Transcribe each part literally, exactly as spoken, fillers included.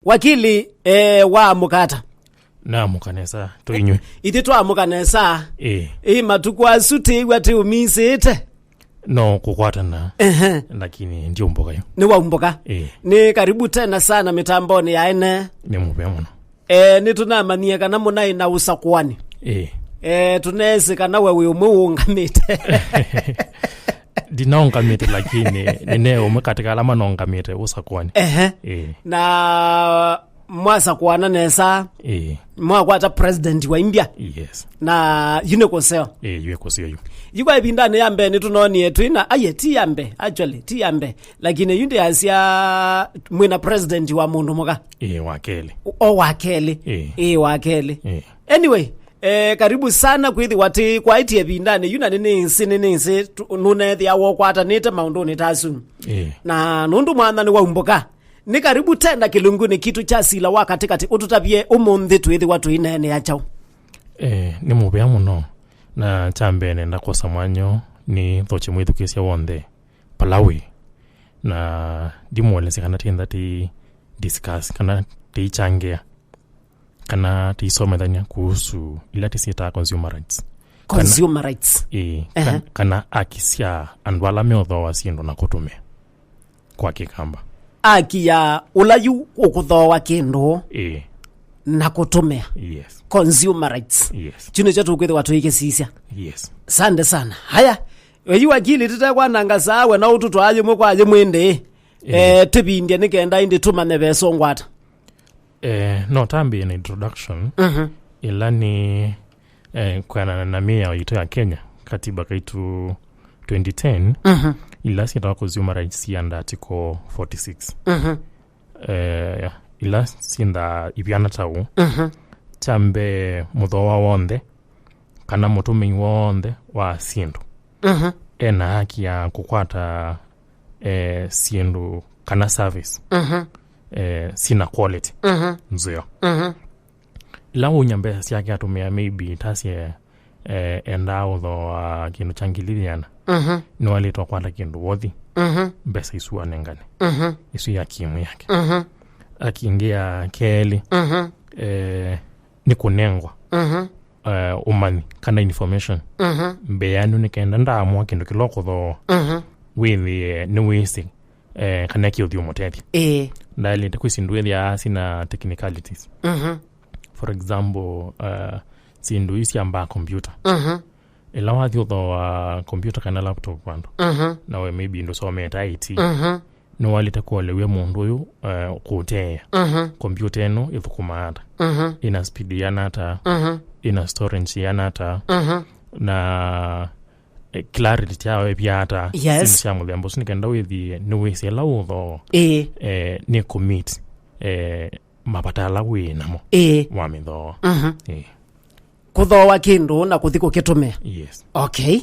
Wakili, eh, waamũka ata? Naamũka nesa, tũinywe. Ithyĩ twaamũka nesa. Ĩĩ. Ĩ matukũ asu tĩĩw'a tĩũmisĩte. No kũkwatana. Ehe. Lakini ndiũmbũka yu. Nĩwaumbũka. Ĩĩ. Nĩ karibu tena sana mĩtambonĩ ya ene. Nĩ mũvea mũno. Eh, nĩtũnamanyie kana mũnaĩ na ũsakũani. Ĩĩ. Eh, tũneesĩ kana we wĩ ũmwe ũũngamĩte. Ndinaũngamĩte, lakini nĩne ũmwe katĩ ka ala manongamĩte ũsakũani. Ehe. Ĩĩ. Na mwasakũana nesa. Ĩĩ. Mwakwata president wa India. Yes. Na yu nĩ kũseo. Ĩĩ, yu nĩ kũseo yu. Yikwa ĩvindanĩ ya mbee nĩtũnonie twĩ na, aye, ti ya mbee, actually, ti ya mbee. Lakini yu ndĩasya mwĩ na president wa mũndũ mũka. Ĩĩ, wa kelĩ. O, wa kelĩ. Ĩĩ. Ĩĩ, wa kelĩ. Ĩĩ. Anyway, eh, karibu sana kwĩthĩwa tĩ kwaĩtie ĩvindanĩ yu, na nĩnĩsĩ, nĩnĩsĩ tu- nũneethĩa wokwatanĩte maũndũnĩ ta asu. Ĩĩ. Na nũndũ mwana nĩwaumbũka, nĩ karibu tena kĩlungunĩ kitũ kya sila wa katĩkatĩ. Ũtũtavye ũmũnthĩ twĩthĩwa tũineenea kyaũ? Eh, nĩ mũvea mũno. Na kya mbee nenda kwosa mwanya nĩ thokye mwĩthukĩĩsya w'onthe pala wĩ. Na ndimũelesya kana tĩenda tĩ discuss, kana tĩikyangĩa, kana tĩisomethany'a kuhusu ila tĩsyĩtaa consumer rights. Kana Consumer rights. Ĩĩ, Ehe. kan- kana aki sya andũ ala meũthooa syĩndũ na kũtũmĩa kwa Kĩkamba. Aki ya ũla yu ũkũthooa kĩndũ Ĩĩ. na kũtũmĩa. Yes. Consumer rights. Yes. Kyu nĩkyo tũkwĩthĩwa tũikĩsisya. Yes. Sande sana. Haya, yu wakili tũtekwananga saa we na ũtũtwaa yĩmwe kwa yĩmwe ĩndĩ. Ĩĩ. Eh, tĩvindye nĩ kenda ĩndĩ tũmanye vesongwata. Eh, no tambĩe na introduction. Mhm. Ĩla nĩ, eh, kwĩanana na mĩao yitũ ya Kenya, katiba kaitũ twenty ten, Mhm. ila syĩtawa consumer rights under article forty-six. Mhm. Eh, ila syĩndaa ivyana ta ũũ. Mhm. Kya mbee, mũthooa w'onthe kana mũtũmĩi w'onthe wa syĩndũ Mhm. ena haki ya kũkwata, eh, syĩndũ kana service Mhm. eh, sina quality Mhm. nzeo. Mhm. Ĩla waunya mbesa syake atũmĩa, maybe tasye, eh, endaa ũthooa kĩndũ kya ngili yĩana, Mhm. nĩwaĩlĩtwe kwata kĩndũ wothi Mhm. mbesa isu anengane. Mhm. Isu ya kimu yake. Mhm. Akingĩa kelĩ, Mhm. eh, nĩ kũnengwa Mhm. eh, ũmanyi kana information Mhm. mbeanu, nĩ kenda ndaamũa kĩndũ kĩla ũkũthooa Mhm. wĩthĩe nĩwĩsĩ, eh, kana kĩũthiũmũtethya. Ĩĩ. Ndaĩlĩte kwĩ syĩndũ wĩthĩaa sina technicalities. Mhm. For example, uh, syĩndũ ii syambaa computer. Mhm. Ĩla wathi ũthooa computer kana laptop vandũ, Mhm. na we maybe ndũsomete I T, Mhm. nĩwaĩlĩte kũelewa mũndũ ũyũ, uh, kũteea Mhm. computer ĩno ĩthũkũmaa ata, Mhm. ĩna speed yĩana ata, Mhm. ĩna storage yĩana ata, Mhm. na, eh, clarity yayo ĩvya ata, Yes. syĩndũ sya mũthemba ũsu, nĩ kenda wĩthĩe nĩwĩsĩ ĩla ũthooa, Ĩĩ. eh, nĩ kũmeet, eh, mavata ala wĩ namo Ĩĩ. wa mĩthooa. Mhm. Ĩĩ. Kũthooa kĩndũ na kũthi kũkĩtũmĩa. Yes. Okay.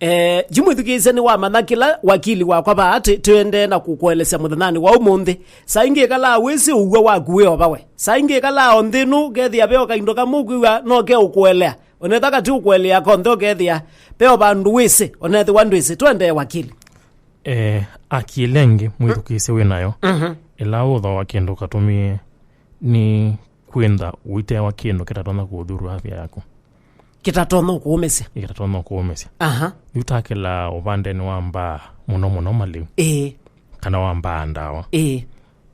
Eh, yu mwĩthukĩĩsya nĩwamanya kĩla wakili wakwa vaa tĩ- tũendee na kũkũelesya mũthenyanĩ wa ũmũnthĩ. Saa ingĩ ĩkalaa wĩsĩ ũw'o waku wĩ o vawe. Saa ingĩ ĩkalaa o nthĩ ĩno ũkethĩa ve o kaindo kamwe ũkwĩw'a no ke ũkũelea. Onetha katĩ ũkũelea konthe ũkethĩa ve o vandũ wĩsĩ, onethĩwa ndwĩsĩ. Tũendee wakili. Eh, akili ĩngĩ mwĩthukĩĩsye wĩ nayo, Mhm. ĩla ũthooa kĩndũ katũmĩe nĩ kwĩntha ũitewa kĩndũ kĩtatonya kũũthuru afya yaku. Kĩtatonya kũũmĩsya. Kĩtatonya kũũmĩsya. Aha. Yu takĩla ũvandenĩ wa mbaa mũno mũno malĩu. Ĩĩ. Kana wa mbaa ndawa. Ĩĩ.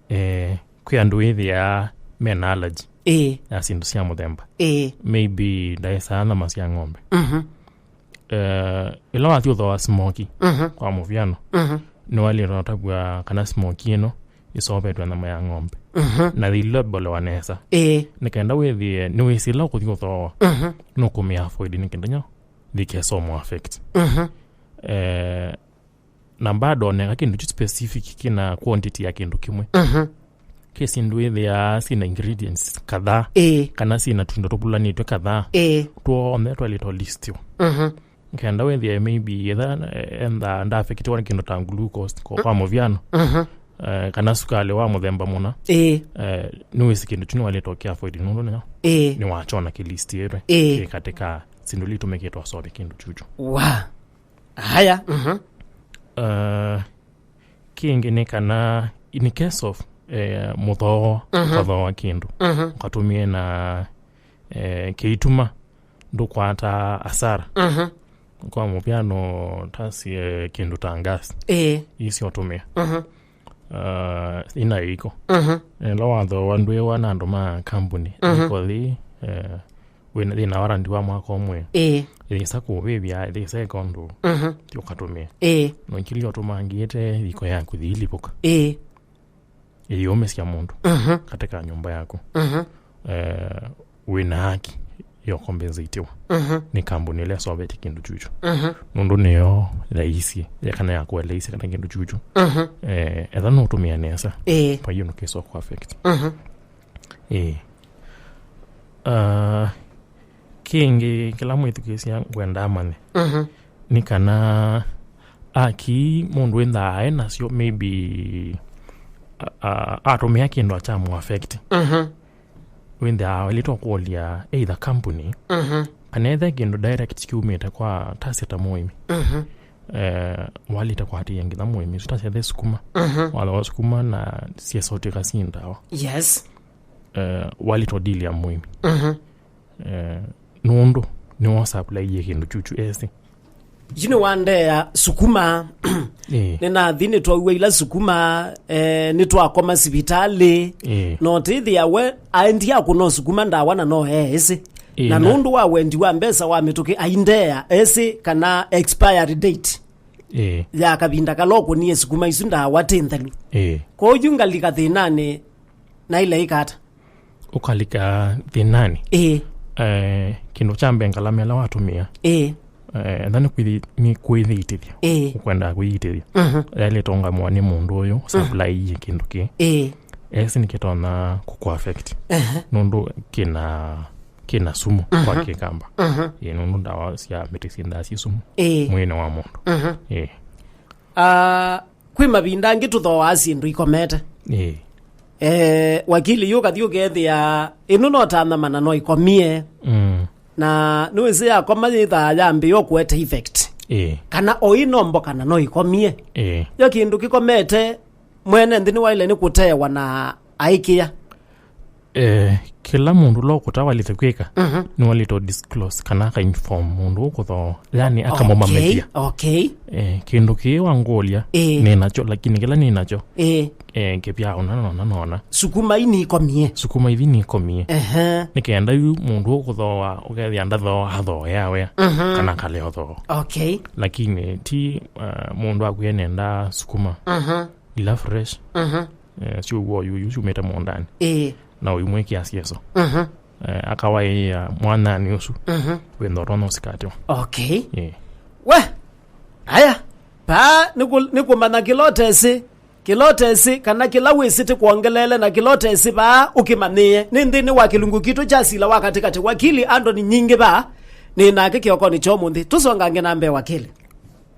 Eh, kwĩ andũ wĩthĩaa mena allergy Ĩĩ. ya syĩndũ sya mũthemba. Ĩĩ. Maybe ndaĩsaa nyama sya ng'ombe. Mhm. Eh, ĩla wathi ũthooa smoki, Mhm. kwa mũvyano, Mhm. nĩwaĩlĩte ũtavw'a kana smoki ĩno ĩsovetwe nyama ya ng'ombe. Mhm. Na yĩilabelewa nesa. Ĩĩ. Nĩ kenda wĩthĩe nĩwĩsĩ ĩla ũkũthi ũthooa, Mhm. nũkũmĩ avoid nĩ kenda nyo thikesomũ affect. Mhm. Eh, na bado oneka kĩndũ kyu specific kĩna quantity ya kĩndũ kĩmwe. Mhm. Kĩ syĩndũ wĩthĩaa syĩna ingredients kadhaa, Ĩĩ. kana syĩna tũindo tũvulanĩtw'e kadhaa. Ĩĩ. Tw'onthe twaĩlĩtwe listwa. Mhm. Kenda wĩthĩe maybe etha, eh, entha ndafekitiwa nĩ kĩndũ ta glucose kwa, kwa mũvyano. Mhm. Eh, kana sukalĩ wa mũthemba mũna. Ĩĩ. Eh, nĩwĩsĩ kĩndũ kyu nĩwaĩlĩtwe kĩ avoid nũndũ nĩyo. Ĩĩ. Nĩwakyona kĩ list ĩtwe. Ĩĩ. Kĩ katika syĩndũ ila itũmĩkĩtwe asove kĩndũ kyukyu. Wa. Haya. Mhm. Uh, kĩngĩ nĩ kana, in case of eh, mũthooa, mhm, ũkathooa kĩndũ, mhm, ũkatũmĩe na, eh, kĩituma, ndũkwata asara. Mhm. Kwa mũvyano, tasie kĩndũ ta gas. Ĩĩ. Isi ũtũmĩa. Mhm. Uh, ina iko. Mhm. Ĩla wathooa ndwĩwa na andũ ma kambuni. Mhm. Iko thi, eh, wĩna, thĩna warandi wa mwaka ũmwe. Ĩĩ. Ĩthĩsa kũvĩvya, ĩthĩsa ĩka ũndũ. Mhm. Ti ũkatũmĩa. Ĩĩ. No kĩlĩ ũtũmangĩte iko yaku thi ilipũka. Ĩĩ. Ĩyũmĩsya mũndũ, mhm, katika nyũmba yaku. Mhm. Eh, wĩna haki ya ũkombensĩtiwa, mhm, nĩ kambuni ĩla ĩsovetye kĩndũ kyuchu. Mhm. Nũndũ nĩyo laisi ya kana ya kũeleisya kana kĩndũ kyuchu. Mhm. Eh, etha nũtũmĩa nesa. Ĩĩ. Kwa hiyo nũkĩsa kũ affect. Mhm. Ĩĩ. Ah, kĩngĩ kĩla mwĩthukĩĩsya ngwenda amanye, mhm, nĩ kana aki mũndũ wĩnthaa aĩ nasyo, maybe, a, a, atũmĩa kĩndũ akya mũ affect. Mhm. Wĩnthaa waĩlĩte kũlya either company, mhm, kana ethe kĩndũ direct kiumĩte kwa tasia ta mũĩmi. Mhm. Eh, waĩlĩte kwatĩĩa nginya mũĩmi ũsu tasia the sukuma. Mhm. Wathoa sukuma na syesotĩka si ndawa. Yes. Eh, waĩlĩte deal ya mũĩmi. Mhm. Eh, nũndũ nĩwe ũsupplyie kĩndũ kyuchu esi. Yu nĩwandeea sukuma. Ĩĩ. Nĩnathi nĩtwaua ila sukuma, eh, nĩtwakoma sivitalĩ. Ĩĩ. Na ũtĩthĩa we aendie akũna sukuma ndawa na no eesi. Ĩĩ, na na nũndũ wa wendi wa mbesa wa mĩtũkĩ aindeea esi kana expiry date, ĩĩ, ya kavinda kala ũkũnie sukuma isu ndawa ti nthelu. Ĩĩ. Kwoou ngalika thĩnanĩ na ile ikata. Ũkalika thĩnanĩ. Ĩĩ. Eh, kĩndũ kya mbee ngalama ĩla watũmĩa. Ĩĩ. Eh, etha nĩ kwĩthi-, nĩ kwĩyĩitĩthya. Ĩĩ. Ũkwenda kwĩyĩitĩthya. Mhm. Yaĩlĩte ũngamwa nĩ mũndũ ũyũ, mhm, supply yĩ kĩndũ kĩ. Ĩĩ. Esi nĩkĩtonya kũkũ affect. Ehe. Nũndũ kĩna, kĩna sumu, mhm, kwa kĩkamba. Mhm. Ĩĩ, nũndũ ndawa sya mĩtĩ syĩnthaa syĩ sumu, ĩĩ, mwĩĩnĩ wa mũndũ. Mhm. Ĩĩ. Ah, kwĩ mavinda angĩ tũthooaa syĩndũ ikomete. Ĩĩ. Eh, wakili yu ũkathi ũkethĩa ĩno no ta nyama na no ĩkomie. Mm. Na nĩwĩsĩ yakoma yĩthaa yambĩĩa kũete effect. Ĩĩ. Kana o ĩ no mboka na no ĩkomie. Ĩĩ. Yo kĩndũ kĩkomete mwene nthĩ nĩwaĩle nĩ kũtewa na aĩkĩa. Eh, kĩla mũndũ ũla ũkũta waĩlĩte kwĩka, mhm, nĩwaĩlĩte disclose kana aka inform mũndũ ũkũthooa, yani akamũmanyĩthya. Okay, okay. Eh, kĩndũ kĩĩ wangũlya, ĩĩ, nĩ nakyo, lakini kĩla nĩ nakyo, ĩĩ, eh, kĩvya ũna nona nona. Sukuma ii nĩikomie. Sukuma ithi nĩikomie. Ehe. Nĩ kenda yu mũndũ ũkũthooa, ũkethĩa ndathooa, athooea wĩa, mhm, kana akale ũthooa. Okay. Lakini ti, uh, mũndũ akwĩa nenda sukuma. Mhm. Ila fresh. Mhm. Eh, syũw'o yu, yu syumĩte mũũndanĩ. Ĩĩ. Na ũimwĩkĩa syeso. Mhm. Eh, akawaĩĩa mwanyanĩ ũsu. Mhm. Wĩntha ũtonya ũsikatĩwa. Okay. Ĩĩ. We! Aya! Paa, nĩkũ-, nĩkũmanya kĩla ũtesĩ. Kĩla ũtesĩ, kana kĩla wĩsĩ tĩ kwongeleele na kĩla ũtesĩ paa ũkĩmanyĩe. Nĩ nthĩnĩ wa kĩlungu kitũ kya sila wa katĩkatĩ. Wakili Anthony Nyingĩ paa, nĩ nake kĩokonĩ kya ũmũnthĩ. Tũsongange na mbee wakili.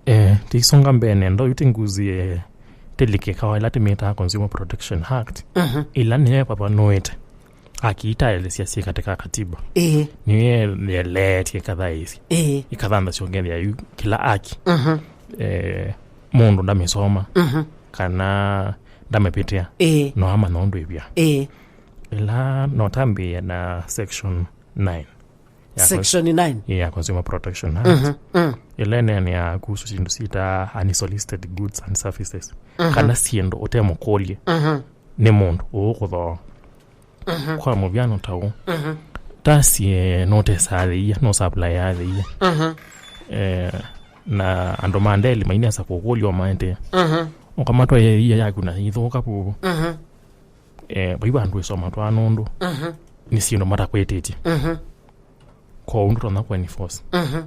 Eh, tĩisonga mbee nenda, yu tĩnguzie tĩlike kawaila tĩmĩtaa Consumer Protection Act, mhm, ĩla nĩyo ĩvavanũĩte aki itaelesya syĩ katika katiba. Ĩĩ. Nĩyo yeleetye ĩkathaĩsya. Ĩĩ. Ĩkathanthasya ũkethĩa yu kĩla aki. Mhm. Eh, mũndũ ndamĩsoma, mhm, kana ndamĩvĩtĩa, ĩĩ, no amanya ũndũ ĩvya. Ĩĩ. Ĩla no tambĩĩe na section nine. Ya cons-, section nine. Ya Consumer Protection Act. Mhm, mm. Ĩla ĩneenea kuhusu syĩndũ syĩtaa unsolicited goods and services. Mhm. Kana syĩndũ ũtemũkũlye, mhm, nĩ mũndũ ũũkũthooa. Mhm. Kwa mũvyano ta ũũ. Mhm. Tasie nũtesaa thĩia, nũsupply ya thĩia. Mhm. Eh, na andũ ma ndeli mainesa kũkũlya ũmaetee. Mhm. Ũkamatwaĩa thĩia yaku na ithũka vuvu. Mhm. Eh, vai vandũ ĩsoma twa nũndũ, mhm, nĩ syĩndũ matakwĩtĩtye. Mhm. Kwoou ndũtonya kũ enforce. Mhm.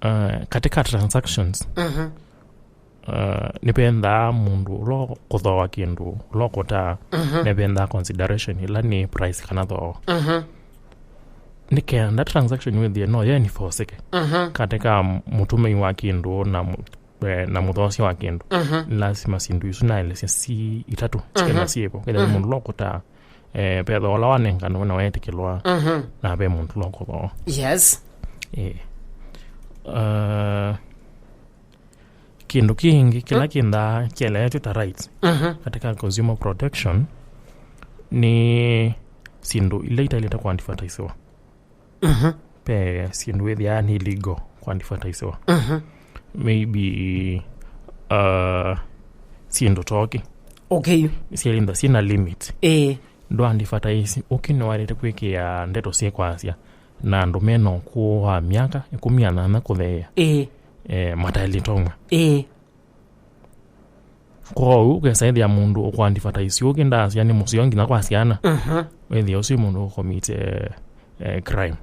Eh, katika transactions, mhm, eh, nĩvendaa mũndũ ũla kũthooa kĩndũ, ũla kũtaa, mhm, nĩvendaa consideration ĩla nĩ price kana thooa. Mhm. Nĩ kenda transaction wĩthĩe no yĩ enforceke, mhm, katika mũtũmĩi wa kĩndũ na mũ-, eh, na mũthoosya wa kĩndũ, mhm, nĩ lasima syĩndũ isu naelesya si itatũ, mhm, sikenda syĩvo. Kethĩa, mhm, mũndũ ũla ũkũtaa, eh, vetha ũla wanenganwe na weetĩkĩlwa, mhm, na ve mũndũ ũla ũkũthooa. Yes. Eh. Uh, Kĩndũ kĩngĩ kĩla kĩnthaa kĩeleetwe ta rights katika consumer protection nĩ syĩndũ ila itaĩlĩte kũadvertisiwa. Ve syĩndũ wĩthĩaa nĩ illegal kũadvertisiwa. Maybe uh, syĩndũ toki Okay. Syaĩlĩte syĩna limit. Ĩĩ. Ndũadvertise ũkĩ nĩwaĩlĩte kwĩkĩa ndeto syĩkwasya na andũ mena ũkũũ wa myaka ĩkũmi na nyanya kũtheea. Ĩĩ. Eh, mataĩlĩte ũmwe. Ĩĩ. Kwoou ũkesa ĩthĩa mũndũ ũkũadvertise ũkĩ ndaasya nĩ mũseo nginya kwa syana. Wĩthĩa ũsu mũndũ ũkomite eh, crime.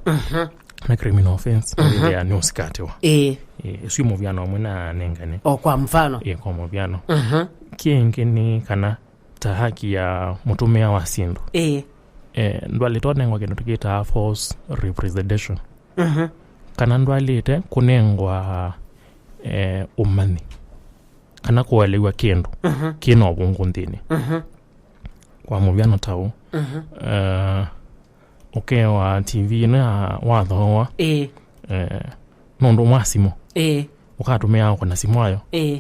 Na criminal offense wĩthĩa nĩ ũsikatĩwa. Ĩĩ. Eh, ũsu mũvyano ũmwe na nengane. O kwa mfano. Eh, kwa mũvyano. Kĩngĩ nĩ kana ta haki ya mũtũmĩa wa syĩndũ. Ĩĩ. Eh, ndwalĩte ũnengwa kĩndũ tũkĩtaa false representation. Kana ndwalĩte kũnengwa eh, ũmanyi kana kũelew'a kĩndũ kĩna ũvũngũ nthĩnĩ. Kwa mũvyano ta ũũ, eh, ũkewa T V ĩno ya wathooa Ĩĩ. eh, nũndũ mwa simũ Ĩĩ. ũkatũmĩa ũkona simũ ayo Ĩĩ.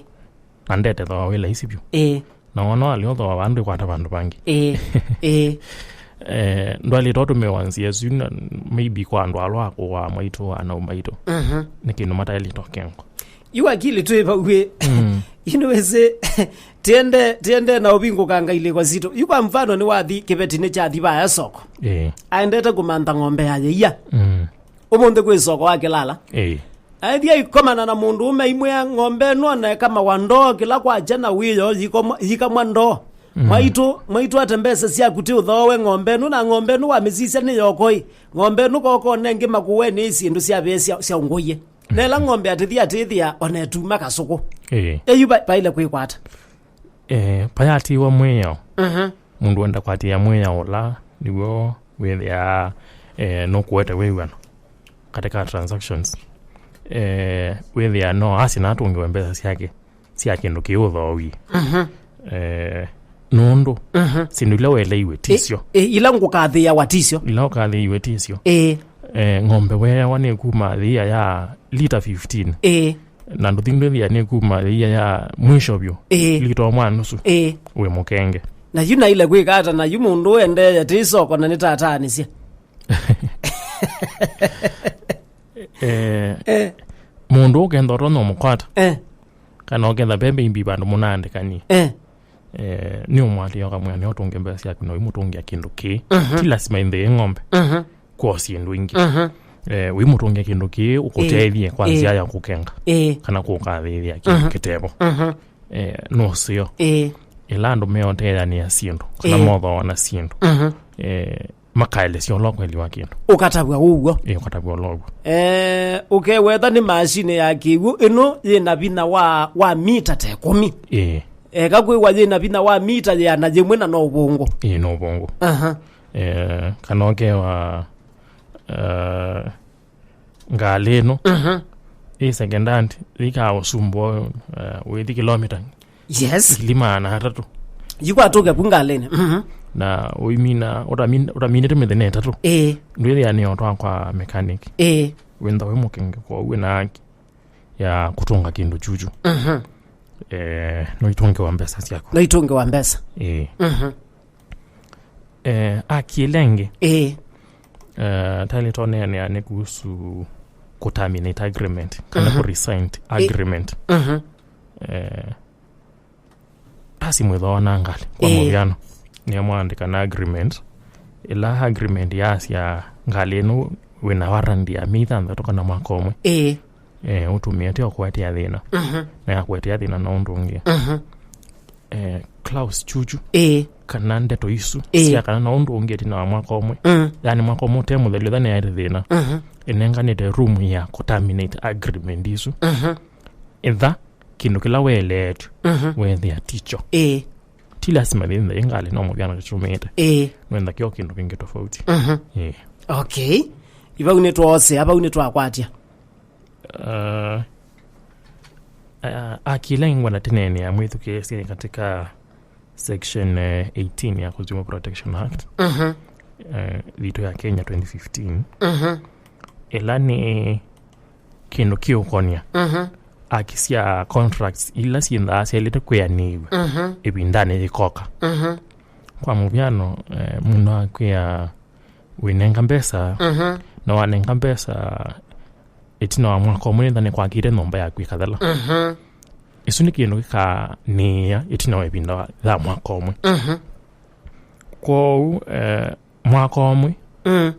na ndete thooa wĩ laisi vyũ. Ĩĩ. Na wona walĩ ũthooa vandũ ĩkwata vandũ vangĩ. Ĩĩ. Ĩĩ. Eh, ndwalĩte ũtũmĩwa nzĩa ĩsu na maybe kwa andũ alwa akũwa maitũ anau maitũ. Nĩ kĩndũ mataĩlĩte ũkengwa. Yu akili twĩ vau ĩ. Yu nĩwĩsĩ tiende tiende na ũvingũkanga ilĩko sitũ. Yu kwa mfano nĩwathi kĩvetinĩ kyathi vaya soko. Ĩĩ. Aendete kũmantha ng'ombe ya yĩia. Ũmũnthĩ kwĩ soko wa Kĩlala. Ĩĩ. Aĩthya ikomana na mũndũ ũme imwĩa ng'ombe ĩno aneka mawa ndoo kĩla kwakya na wĩoo yikomwa- yikamwa ndoo. Mwaitũ mwaitũ ate mbesa syaku ti ũthoowe ng'ombe ĩno na ng'ombe ĩno wamĩsisya nĩ yokoi. Ng'ombe ĩno kokone ĩngĩ makuweni syĩndũ syavee sya sya ũngũie. Na ĩla ng'ombe atĩthi atĩthĩa ona ĩtuma kasũkũ. Ĩĩ. Eyu va- vaile kwĩkwata. Eh, payatiwa mwĩao. Mũndũ wenda kwatĩĩa mwĩao ũla nĩw'o wĩthĩaa eh, nũkũete wĩw'ano katika transactions. Eh, wĩthĩa no asye natũngĩwe mbesa syake sya kĩndũ kĩĩ ũthoowie. Eh, nũndũ syĩndũ ila weleiwe tisyo. Ĩ- ila ngũkathĩĩawa tisyo. Ila ũkathĩĩiwe tisyo. Ĩĩ. Eh, ng'ombe weewa nĩkuma thĩia ya lita fifteen. Ĩĩ. Na ndũthi ndwĩthĩa nĩkuma thĩia ya mwisho vyũ. Ĩĩ. Lita ũmwe na nusu. Ĩĩ. Wĩ mũkenge. Na yu naile kwĩka ata na yu mũndũ ũendee yatĩ isoko na nĩtataanĩsye. Eh, Eh. Mũndũ ũkenda ũtonya ũmũkwata. Eh. Kana ũketha ve maybe vandũ mũnaandĩkanie. Eh. Eh, nĩ ũmwatĩa ũkamwĩa nĩ ũtũnge mbesa syaku na ũimũtũngĩa kĩndũ kĩĩ. Ti lasima ĩnthĩe ng'ombe. Kwa syĩndũ ingĩ. Eh, ũimũtũngĩa kĩndũ kĩĩ ũkũtethie kwa Eh. nzĩa ya kũkenga. Eh. Kana kũkathĩthĩa kĩndũ kĩtevo. Eh, nũseo. Eh. Ĩla andũ meoteanĩa syĩndũ kana Eh. mothoana syĩndũ. Eh, makaelesya ũla ũkweli wa kĩndũ. Ũkatavw'a ũw'o. Ĩ, ũkatavw'a ũla ũw'o. Eh, ũkewetha nĩ masinĩ ya kĩw'ũ ĩno yĩna vinya wa, wa mita ta ĩkũmi. Ĩ. Eka kwĩwa yĩna vinya wa mita yĩana yĩmwe na no ũvũngũ. Ĩ, no ũvũngũ. Aha. Eh, kana ũkewa eh, ngalĩ ĩno ĩ second hand ĩkaa ũsumbwa eh, wĩthi kilomita Yes. ngili maana atatũ. Yikwatũke ku ngalĩnĩ. Mhm. Na ũimina ũtamin- ũtaminĩte mĩthenya ĩtatũ. Ĩĩ. Ndwĩthĩa nĩyo twa kwa mechanic. Ĩĩ. Wĩntha wĩ mũkenge kwoou wĩna haki ya kũtũnga kĩndũ kyukyu. Mhm. Eh, no itũngĩwa mbesa syaku. No itũngĩwa mbesa. Ĩĩ. Mhm. Eh, akile ĩngĩ. Ĩĩ. Eh, tali twaneanĩa nĩ kuhusu kũterminate agreement kana Mhm. kũresign agreement. Mhm. Eh, pasi mwĩthwa na ngalĩ kwa Ĩĩ. mũvyano nĩamwandĩka na agreement ĩla agreement yasya ngalĩ ĩno wĩna warranty ya myei thanthatũ kana mwaka ũmwe. Ĩĩ. Eh, ũtũmĩe ti ũkũetea thĩna. Mhm. Na yakũetea thĩna na ũndũ ũngĩ. Mhm. Eh, clause chuchu Ĩĩ. kana ndeto isu Ĩĩ. sya kana na ũndũ ũngĩ ĩtina wa mwaka ũmwe. Mm. Yani mwaka ũmwe ũte mũthelu ĩtha nĩyaete thĩna. Mhm. Ĩnenganĩte room ya kũterminate agreement isu. Mhm. Ĩtha kĩndũ kĩla weeleetw'e Mhm. weethĩa tikyo. Ĩĩ. Ti lasima thĩnthe ĩ ngalĩ no mũvyano kĩtumĩte. Ĩĩ. Nwenda kĩo kĩndũ kĩngĩ tofauti. Mhm. Ĩĩ. Okay. Ivau nĩtwoosea, vau nĩtwakwatya. Uh, uh, akila ingwa na tenene ya mwĩthukĩĩsye katika section eh, eighteen ya Consumer Protection Act Mhm. eh, thito ya Kenya twenty fifteen Mhm. ĩla nĩ kĩndũ kĩũkonia Mhm. akisya contracts ila syĩnthaa syaĩlĩte kwĩanĩĩw'a Mhm. ĩvindanĩ yĩkoka. Mhm. Kwa mũvyano, eh, mũndũ akwĩa wĩnenga mbesa, Mhm. na wanenga mbesa ĩtina wa mwaka ũmwe, nĩtha nĩkwakĩte nyũmba yaku ĩkathela. Mhm. Ĩsu nĩ kĩndũ kĩkanĩĩa ĩtina wa ĩvinda wa, ya mwaka ũmwe. Mhm. Kwoou, eh, mwaka ũmwe, Mm.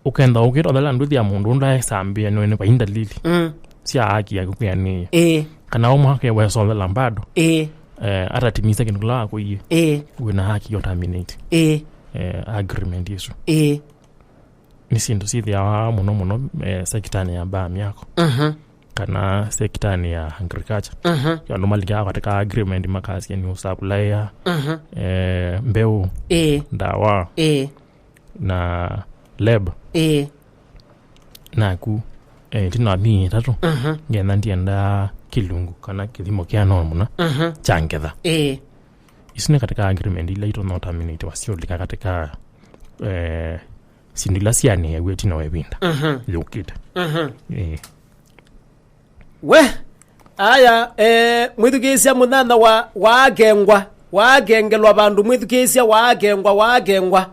ũkenda ũkĩta ũthela ndũthi ya mũndũ ũndũ aesambĩa nĩwe nĩ vainda lili Mm. sya haki ya kũkwĩanĩĩa. Ĩĩ. Kana ũmwe akewesa ũthela bado, Ĩĩ. eh, atatimisa kĩndũ kĩla wakũie, Ĩĩ. wĩna haki ya terminate, Ĩĩ. eh, agreement ĩsu. Ĩĩ. Nĩ syĩndũ syĩthĩawa mũno mũno, eh, sekitanĩ ya mbaa myako. Mhm. Kana sekitanĩ ya agriculture. Mhm. Andũ malikaa katika agreement makasya nĩ usupplier, Mhm. eh, mbeũ, Ĩĩ. ndawa, Ĩĩ. na lab. Ĩĩ. Naku, eh, ĩtina wa myei ĩtatũ, Mhm. ngetha ndienda kĩlungu kana kĩthimo kĩa normal mũna Mhm. kya ngetha. Ĩĩ. Isu nĩ katika agreement ila itonya terminate wasyolika katika, eh, syĩndũ ila syanĩaw'e ĩtina wa ĩvinda Mhm. yũkĩte. Mhm. Eh. We, aya, eh, mwĩthukĩĩsya mũnyanyawa waakengwa, waakengelwa vandũ, mwĩthukĩĩsya waakengwa, waakengwa.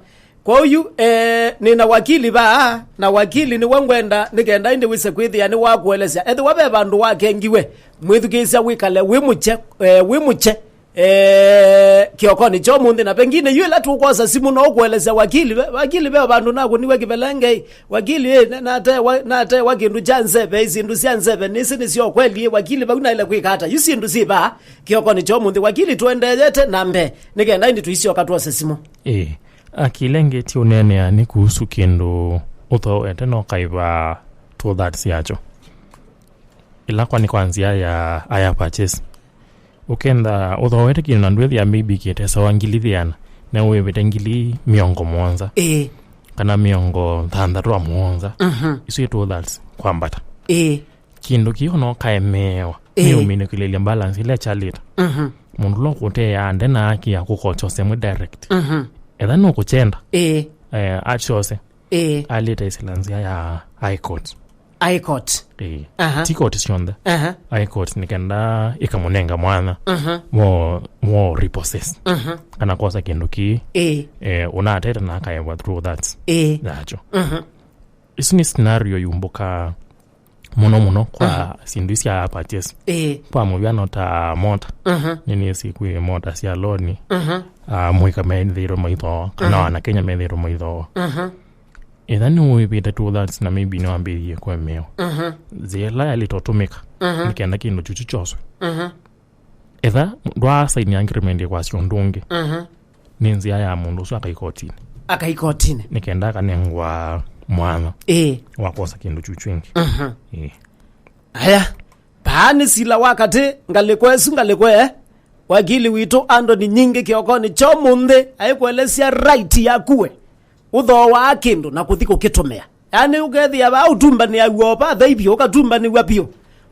Kwoou, eh, nĩ na wakili vaa, na wakili nĩwe ngwenda nĩ kenda ĩndĩ wĩse kwĩthĩa nĩwakũelesya. Ethĩwa ve vandũ wakengiwe, mwĩthukĩĩsya wĩkale wĩ mũkye, eh, wĩ mũkye, eh, kĩokonĩ kya ũmũnthĩ, na pengine yu ĩla tũkwosa simũ no ũkũelesya wakili ve, wakili ve vandũ nakũniwe kĩvelengei, wakili, eh, na-, natewa, natewa kĩndũ kya nzeve, syĩndũ sya nzeve nĩsĩ nĩsyo kweli, eh, wakili vau naĩle kwĩka ata? Yu syĩndũ syĩ vaa kĩokonĩ kya ũmũnthĩ, wakili tũendeeyete na mbee, nĩ kenda ĩndĩ tũisyoka twose simũ. Ĩĩ, akilengeti ũneenea nĩ kuhusu kĩndũ ũthooete no kaiva two thirds yakyo. Ĩla kwa nĩ kwa nzĩa ya hire purchase. Ũkenda ũthooete kĩndũ na ndwĩthĩa maybe kĩtesawa ngili thĩana, na wĩvĩte ngili mĩongo mũonza Ĩĩ. kana mĩongo thanthatũ wa mũonza. Mhm. Isu ĩ two thirds kwambata. Ĩĩ. Kĩndũ kĩu no kaemeewa Ĩĩ. nĩ ũminũkĩlĩlya balance ĩla ĩkyalĩte. Mhm. Mũndũ ũla ũkũteea nde na haki ya kũkokya ũsemwe direct. Mhm. Etha nũkũkyenda, Ĩĩ. eh, akyose. Ĩĩ. Alĩte ĩsĩla nzĩa ya High Court. High Court. Ĩĩ. Aha. Ti court syonthe. Aha. High Court nĩ kenda ĩkamũnenga mwanya Mhm. mo, mo repossess. Mhm. Kana kwosa kĩndũ kĩĩ. Ĩĩ. Eh, ũnatete na akaewa through that. Ĩĩ. Nakyo. Mhm. Isu nĩ scenario yumbũka mũno mũno kwa Mhm. syĩndũ sya purchase. Ĩĩ. Kwa mũvyano ta mota. Mhm. Nĩnĩsĩ kwĩ mota sya loan. Mhm. Ah, mũika methĩirwe maithooa, kana Mhm. wana Kenya methĩirwe maithooa. Mhm. Ĩtha nĩwĩvĩte two thirds na maybe nĩwambĩĩie kũemewa. Mhm. Nzĩa ĩla yalĩtwe ũtũmĩka, Mhm. nĩ kenda kĩndũ kyuchu kyoswe. Mhm. Ĩtha ndwaasaini agreement kwasya ũndũ ũngĩ, Mhm. nĩ nzĩa ya mũndũ ũsu akaikotinĩ. Akaikotinĩ. Nĩ kenda akanengwa mwanya Ĩĩ. wa kwosa kĩndũ kyuchu ĩngĩ. Mhm. Ĩĩ. Aya, paa nĩ sila wa katĩ, ngalĩko ĩsu ngalĩko e. Wakili witũ Anthony Nyingĩ kĩokonĩ kya ũmũnthĩ aĩkũelesya right yaku we ũthooaa kĩndũ na kũthi kũkĩtũmĩa. Yaani ũkethĩa vaa ũtumbanĩaw'a o va thaithi, ũkatumbanĩw'a vyũ.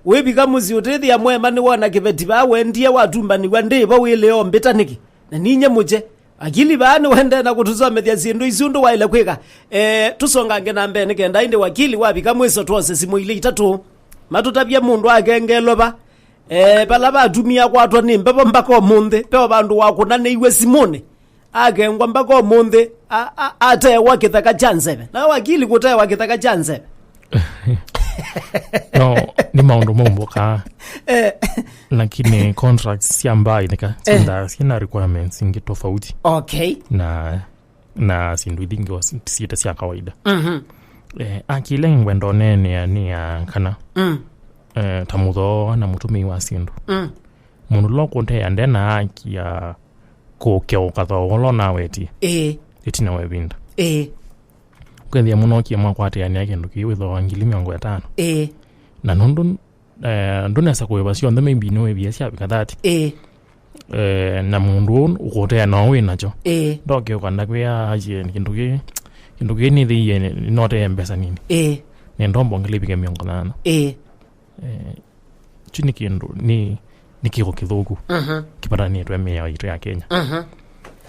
Wĩvika mũsyĩ ũtĩthĩa mwema nĩwona kĩveti vaa wendie watumbanĩw'a ndĩvo wĩlĩo mbĩta nĩkĩ? Na ninye mũkye. Akili vaa nĩwendee na kũtũsomethya syĩndũ isu ũndũ waĩle kwĩka. Eh, tũsongange na mbee nĩ kenda ĩndĩ wakili wavika mwĩso twose simũ ilĩ itatũ. Matũtavye mũndũ akengelwe va. Eh, vala vatumia kwatwa nĩ mbevo mpaka ũmũnthĩ, ve o vandũ wakũnanĩiwe simũnĩ. Akengwa mpaka ũmũnthĩ, a-, a-, atewa kĩtheka kya nzeve. Na wakili kũtewa kĩtheka kya nzeve. No, nĩ maũndũ maumbũkaa. Eh. Lakini contracts sya mbaa itheka, Eh. sinda, sina requirements ingĩ tofauti. Okay. Na, na sindu ilingi wa si-, siete sya kawaida. Mhm. Eh, akile ngwenda ũneenea nĩ ya kana, Mm. eh, ta mũthooa na mũtũmĩi wa sindu. Mm. Mũndũ ũla ũkũntea nde na haki ya kũkeũka thooa ũla ũnawetie Ĩĩ. ĩtina wa ĩvinda. Ĩĩ. Ũkethĩa mũnokie mwakwatĩanĩa kĩndũ kĩĩ wĩthooa ngili mĩongo ĩtano. Ĩĩ. Na nũndũ, eh, ndũnesa kũĩva syonthe, maybe nĩwĩvie syavika thirty. Ĩĩ. Eh, na mũndũ ũũ ũkũtea no wĩ nakyo. Ĩĩ. Ndoke ũkanda kwĩa aye kĩndũ kĩĩ, kĩndũ kĩĩ nĩthĩie notee mbesa nini. Ĩĩ. Nĩ ndombo ngili ivike mĩongo thano. Ĩĩ. Eh, kyu nĩ kĩndũ, nĩ, nĩ kĩko kĩthũku Mhm. kĩvatanĩtwe mĩao yitũ ya Kenya. Mhm.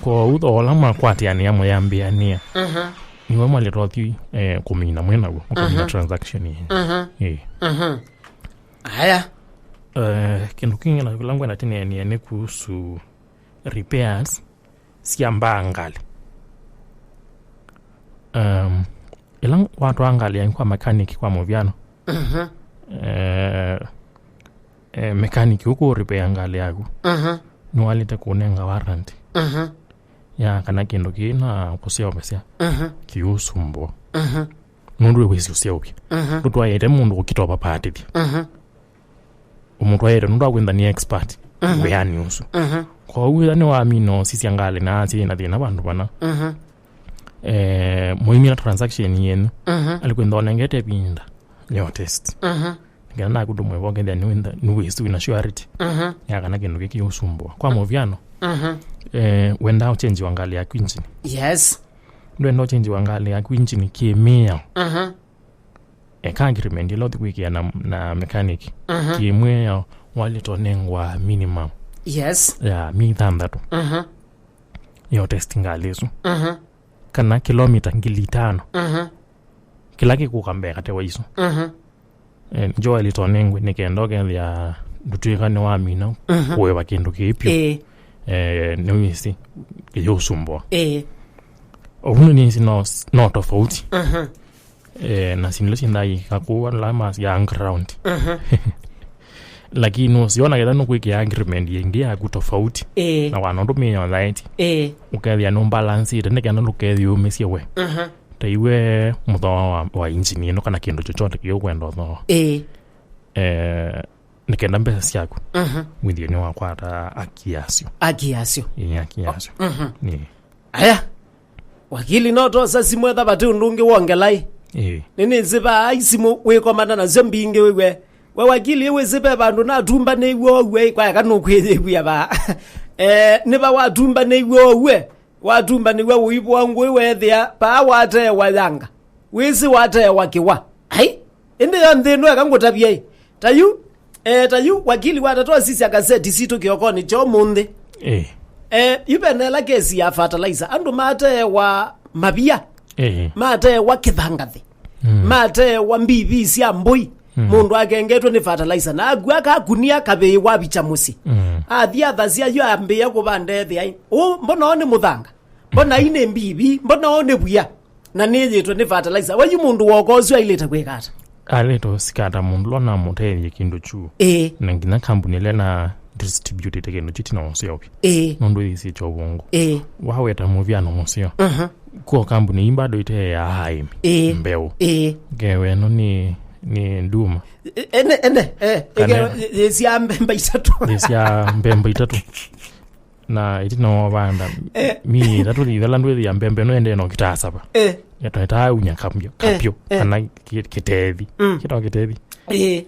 Kwoou thooa ũla mwakwatĩanĩa mũyambĩanĩa, Mhm. nĩwe mwalĩtwa thi, eh, kũmina mwĩ naw'o, mũkamina Mhm. transaction yenyu. Mhm. Eh. Mhm. Aya. Eh, kĩndũ kĩngĩ na kĩla ngwenda tĩneenĩe nĩ kuhusu repairs sya mbaa ngalĩ. Um, ĩla watwaa ngalĩ yaku kwa mechanic kwa mũvyano, Mhm. eh, eh, mechanic ũkũ repair ngalĩ yaku, Mhm. nĩwaĩlĩte kũnenga warranty Mhm. ya kana kĩndũ kĩĩ na kũseũvasya Mhm. kĩũsumbũa. Mhm. Nũndũ wĩsĩ ũseũvya. Mhm. Ndũtwaĩte mũndũ ũkĩtopa patĩthya. Mhm. Ũmũtwaĩte nũndũ akwĩntha nĩ expert Mhm. wĩanĩ ũsu. Mhm. Kwoou ĩla nĩwamina ũsisya ngalĩ na asya ĩna thĩna vandũ vana, Mhm. eh, mũimina transaction yenyu, Mhm. alikwĩntha ũnengete ĩvinda yo test. Mhm. Nĩkenda naku ndũmwĩvokethya nĩwĩsĩ wĩna surety Mhm. ya kana kĩndũ kĩkĩ ũsumbũa. Kwa mũvyano, Mhm. eh, wenda ũchenjiwa ngalĩ yaku engine. Yes. Ndwenda ũchenjiwa ngalĩ yaku engine kĩmĩao. Mhm. Eka agreement ĩla ũthi kwĩkĩa na, na mechanic. Mhm. Kĩmwĩao walĩtwa nengwa minimum Yes. ya mi thanthatũ Mhm. yo test ngalĩ ĩsu. Mhm. Kana kilomita ngili itano. Mhm. Kĩla kĩkũka mbee kate wa isu. Mhm. Eh, njo walĩtwa nengwe nĩ kenda ũkethĩa ndũtwĩka nĩ wamina Mhm. kũĩva kĩndũ kĩĩ pyũ. Ĩĩ. Eh, nĩwĩsĩ kĩyũsumbũa. Ĩĩ. Ũu nĩnĩsĩ no, no tofauti. Mhm. Eh, na sindu isu syĩndaa yĩkĩka kũu ala masya ground. Mhm. Lakini ũsiona ketha nũkwĩkĩa agreement yĩngĩ yaku tofauti. Ĩĩ. Na wana ũndũ mĩyo thaĩti. Ĩĩ. Ũkethĩa nũmbalansĩte nĩ kenda ndũkethyũmĩsye we. Mhm. Ta iwe mũthooa wa, wa injini ĩno kana kĩndũ chochote kĩũkwenda ũthooa. Ĩĩ. Eh, nĩ kenda mbesa syaku Mhm. wĩthĩe nĩwakwata aki yasyo. Aki yasyo. Ĩĩ, aki yasyo. Mhm. Ĩĩ. Aya. Wakili no tosa simũ etha vati ũndũ ũngĩ wongelai. Ĩĩ. Nĩnĩsĩ vaa isimũ wĩkomana nasyo mbingĩ wĩw'e. We wakili wĩsĩ ve vandũ natumbanĩiw'e ũw'e kwaeka nũkwĩyĩw'ĩa vaa. Eh, nĩva watumbanĩiw'e ũw'e. Watumbanĩw'a ũivwa ngũĩ weethĩa vaa wateewa yanga. Wĩsĩ wateewa kĩwa. Ai, ĩndĩ yo nthĩ ĩno eka ngũtavye ĩ. Ta yu, eh, ta yu wakili wa tatu asisya kaseti sitũ kĩokonĩ kya ũmũnthĩ. Eh. Eh, yu vena ĩla kesi ya fertilizer. Andũ mateewa mavia. Eh. Mateewa kĩthangathĩ. Mm. Mateewa mbivi sya mbũi. Mm. Mũndũ akengetwe nĩ fertilizer. Na akua kakunia kavĩĩ wavicha mũsyĩ. Mm. Athi athasya yu ambĩĩa kũvanda ethĩa ĩ. Ũ, mbona o nĩ mũthanga? Mbona ii nĩ mbivi? Mbona o nĩ via? Na nĩyĩtwe nĩ fertilizer. We yu mũndũ woka ũsu ailĩte kwĩka ata? Alĩte ũsikata mũndũ ũla namũtethie kĩndũ kyu. Ĩĩ. Na nginya kambuni ĩla na distributĩte kĩndũ kyu tina ũseũvya. Ĩĩ. Nũndũ yĩsĩtye ũvũngũ. Ĩĩ. Waweta mũvyano mũseo. Mhm. Kwa kambuni ii bado iteea aĩmi. Ĩĩ. Mbeũ. Ĩĩ. Ngewe ĩno nĩ, nĩ nduma. Ĩ-, ene, ene, eh, Kana ĩke-, ĩ-, ĩsya mbemba itatũ. Ĩsya mbemba itatũ. Na ĩtina wa vanda. Eh. Mi itatũ ithela ndwĩthĩa mbembe ĩno ĩendee no kĩtaa sava. Eh. Yatwaetaa unya kapyo, Eh, kapyo, eh. Kana ki-, kĩtethi. Mm. Kĩtwa kĩtethi. Eh.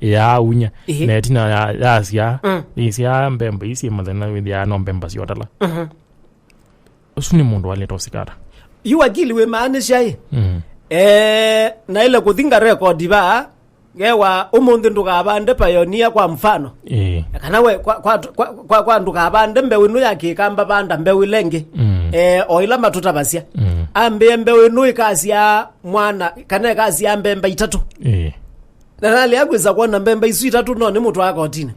Ya unya. Eh. Na ĩtina ya, yasya, Mm. Isya mbembe isi mathena wĩthĩa no mbembe syotala. Mhm. Ũsu nĩ mũndũ walĩte ũsikata. Yu wakili wĩmaanisha ĩ? Mm. Eh, naĩle kũthinga rekodi vaa, ngewa ũmũnthĩ ndũkavande pionia kwa mfano. Ĩĩ. Kana we, kwa, kwa, kwa, kwa, kwa ndũkavande mbeũ ĩno ya kĩkamba, vanda mbeũ ĩla ĩngĩ. Mm. Eh, o ĩla matũtavasya. Mm. Ambĩe mbeũ ĩno ĩkasya mwana, kana ĩkasya mbemba itatũ. Ĩĩ. Na nalea kwĩsa kwona mbemba isu itatũ no nĩ mũtwaa kotinĩ.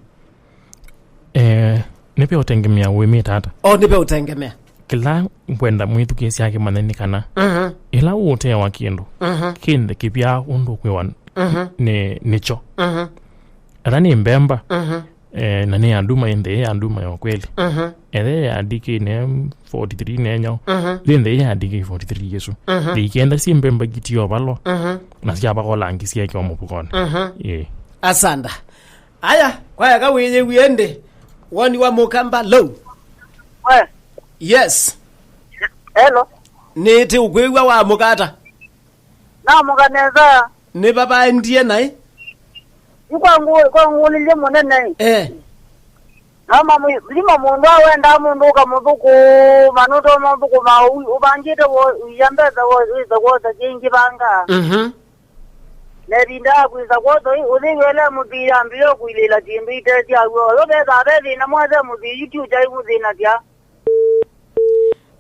Eh, nĩve ũtengemea wĩmĩte ata? O nĩve ũtengemea. Kĩla ngwenda mwĩthukĩĩsya akĩmanya nĩ kana, Mhm. Ĩla ũũtewa kĩndũ, Mhm. Kĩnthe kĩvyaa ũndũ kwĩwa Mhm. nĩ, nĩkyo. Mhm. Ata nĩ mbemba, Mhm. eh, na nĩ ya nduma, ĩnthe ya nduma ya kweli. Mhm. Ethe ya D K ne forty three nenyo, Mhm. Ĩnthe ya D K forty three Yesu. Mhm. Ĩkenda si mbemba kĩtio valwa, Mhm. Na sya vakola ngi siekeo mũvukonĩ. Mhm. Ĩĩ. Asanda. Aya, kwaya kawĩyĩwie ndĩ. Woni wa mũkamba low. We. Yes. Hello. Nĩtĩ ũkwĩw'a wa mũkata. Na mũkaneza. Nĩ baba endie naĩ. Ikwa ngu-, kwa ngũlilye mũnene. Eh. Ama lima mũndũ awenda mũndũ ũkamũthũkũma, nũtoma ũthũkũma, ũvangĩte wĩya mbesa wĩse kwota kĩngĩ vanga. Mhm. Na ĩvinda ya kwĩsa kwotho ĩ, ũthĩw'e ĩla mũthii yambĩĩa kũilĩĩla syĩndũ itesyaaw'a. Oyo vethaa ve thĩna mwethe mũthii yu ti ũkyai mũthĩnasya.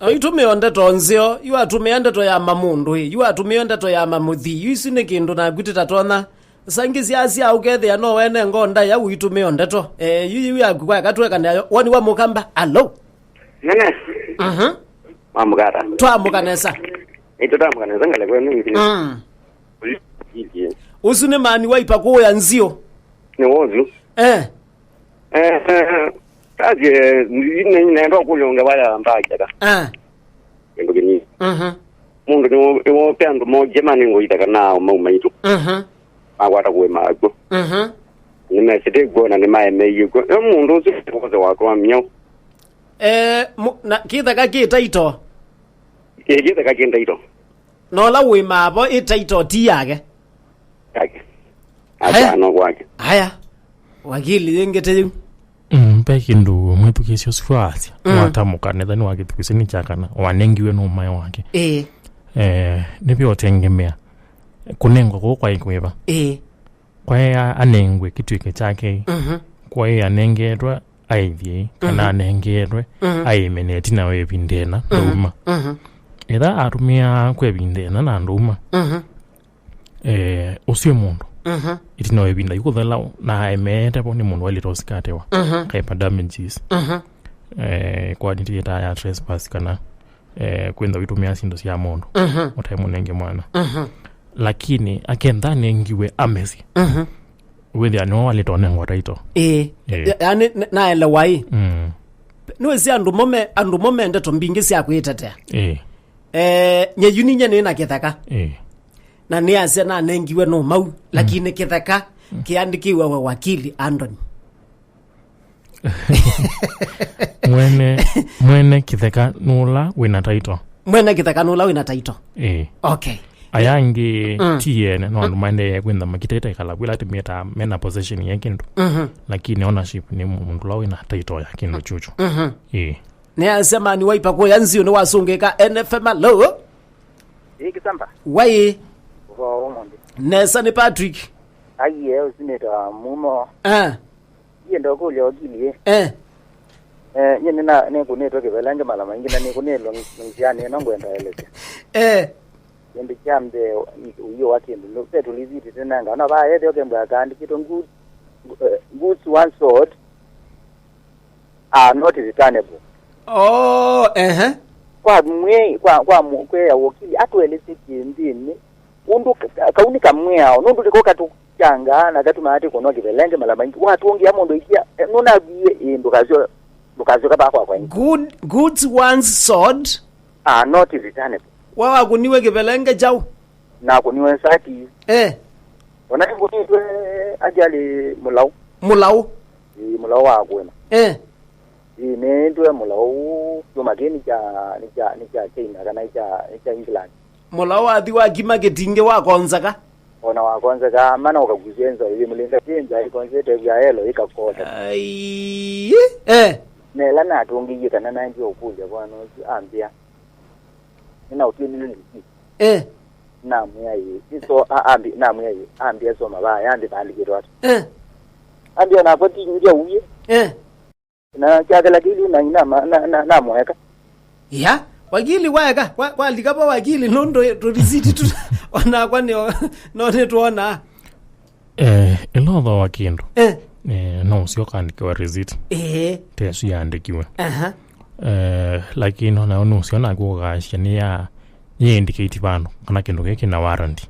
Oyu tũmĩo ndeto nzeo, yu atũmĩa ndeto ya mamũndũ ĩ, yu atũmĩo ndeto ya mamũthii, yu isu nĩ kĩndũ naku tĩtatonya Sangi syasya ũkethĩa no wene ngonda ya ũitũmĩo ndeto. Eh, yu yu yaku kwa katweka nayo. Woni wa mũkamba. Alo. Nene. Mhm. Mamukata. Twamuka nesa. Ito tamuka nesa ngale kwenu ngi. Mm. Uli. Usu ni mani wa ipakuya nzio. Ni wozu. Eh. Eh, eh, kazi, eh, nenda kulyo ngabaya mbaketa. Ah. Kĩndũ kĩnini. Mhm. Mũndũ nĩ wopea andũ moje manengo itaka na mau maitũ. Mhm. Makwata kuwe makw'o. Mhm. Nĩmesĩte kw'o na nĩmaemeie kw'o. Ĩ mũndũ ũsu wothe watwamia. Eh, mu- na kĩthaka kĩ taito. Ĩ kĩthaka kĩ ndaito. Na ũla wĩ maavo ĩ taito ti yake. Yake. Aya. Acha no kwake. Aya. Wakili yĩngĩte yĩu. Mm, ve kĩndũ mwĩthukĩĩsya ũsu waasya. Mm. Watamũka nethani wa kĩthukĩĩsyo nĩ kya kana wanengiwe nũmae wake. Ĩĩ. Eh, nĩvyo ũtengemea kũnengwa kũu kwaĩ kwĩva. Ĩĩ. Kwaĩ a- anengwe kĩtuĩke kyake. Mhm. Kwaĩ anengetwe aĩthye kana Mhm. anengetwe Mhm. aĩmene ĩtina wa ĩvinda ĩna Mhm. ndauma. Mhm. Ĩtha atũmĩaa kwa ĩvinda ĩna na ndauma. Mhm. Eh, ũsu nĩ mũndũ. Mhm. Ĩtina wa ĩvinda yu kũthela na emeete vo nĩ mũndũ wailĩte ũsikatewa. Mhm. Kaĩpa damages. Mhm. Eh, kwa nitiĩtaa ya trespass kana eh, kwĩntha wĩtũmĩa syĩndũ sya mũndũ Mhm. ũtaĩ mũnenge mwana. Mhm. Lakini akenda anengiwe amesĩ. Mhm. Wĩthĩa nĩwe walĩte ũnengwa taito. Ĩĩ. Ĩĩ. Ya- yaani n- naelewa ĩ. Mm. Nĩwĩsĩ andũ mo me andũ mo me ndeto mbingĩ sya kwĩtetea. Ĩĩ. Eh, nyeyu ninye nĩ na kĩtheka. Ĩĩ. Na nĩasya nanengiwe nũmau, lakini kĩtheka kĩandĩkĩwe we wakili Anthony. Mwene, mwene kĩtheka nũla wĩna taito. Mwene kĩtheka nũla wĩna taito. Ĩĩ. Okay. Aya angĩ Mm. ti ene, no andũ maendeee kwĩntha makitaita ĩkala kwĩla atĩ meta mena possession ya kĩndũ. Mhm. Lakini ownership nĩ mũndũ ũla wĩna taito ya kĩndũ chuchu. Mhm. Ĩĩ. Nĩ asemani wa ipakuya nziũ nĩ wasũngĩka N F M. Alo. Ĩĩ, Kisamba. Wai. Ũvoo ũmũnthĩ. Nesa nĩ Patrick. Aiye, ũsinĩta mumo. Ah. Iye ndokũlya okili ĩ. Eh. Eh, nye nĩna nĩkũnĩtwe kĩvelenge mala maingĩ na nĩkũnĩlwe nzĩanĩ ĩno ngwenda elesya. Eh. Kĩndũ kya mbee, ũio wa kĩndũ nũ- ve tũlisiti tũnenga ona vaa ethĩwa kembwa kaandĩkĩtwe good, eh, goods once sold are not returnable. Oh, ehe. Kwa mwĩ kwa kwa mu- kwea wokili atũelesye kĩndĩnĩ ũndũ ka- ka- kau nĩ kamwĩao nũndũ nĩko katũkyangaa na katumaa tĩkũnwa kĩvelenge mala maingĩ watũngĩa mũndũ ikia eh, nũnawie ĩ ndũkasyo ndũkasyoka vaa kwakwa ĩngĩ. Good, goods once sold are not returnable. We wakũniwe kĩvelenge kyaũ? Nakũniwe sati. Eh. Ona nĩngũnĩtwe ajali mũlaũ. Mũlaũ. Ĩĩ, mũlaũ wa kũema. Eh. Ĩĩ, nĩtwe mũlaũ kyũma kĩĩ nĩ kya nĩ kya nĩ kya China kana nĩ kya nĩ kya England. Mũlaũ wathi wakima kĩtingĩ wakonzeka. Ona wakonzeka mana ũkakusya nza ĩĩ mũlinga kĩ nza ĩkonzete vya elo ĩkakota. Ai. Eh. Nela natũngĩie kana naendie ũkũlya bwana ũsu ambĩa. Nĩnaũtwĩlile liki. Eh. Namwĩa ĩĩ. Iso a- ambi namwĩa ĩĩ. Ambĩa soma vaya ndi bandĩkĩtwe ata. Eh. Ambĩa nakwa ti ndia uye. Eh. Na kyakela kĩli na ina ma- na na namweka. Ya, wakili waeka, kwa kwa lika pa wakili nũndũ tũlisiti tu onakwa nĩ no nĩ tuona. Eh, ĩla ũthooa kĩndũ. Eh. Eh, no ũsio ũkaandĩkĩwa receipt. Eh. Tesu yaandĩkiwe. Aha. Eh, lakini ona no ũsio naku ũkaasya nĩ ya nĩ indicate vandũ kana kĩndũ gĩkĩ kĩna warranty.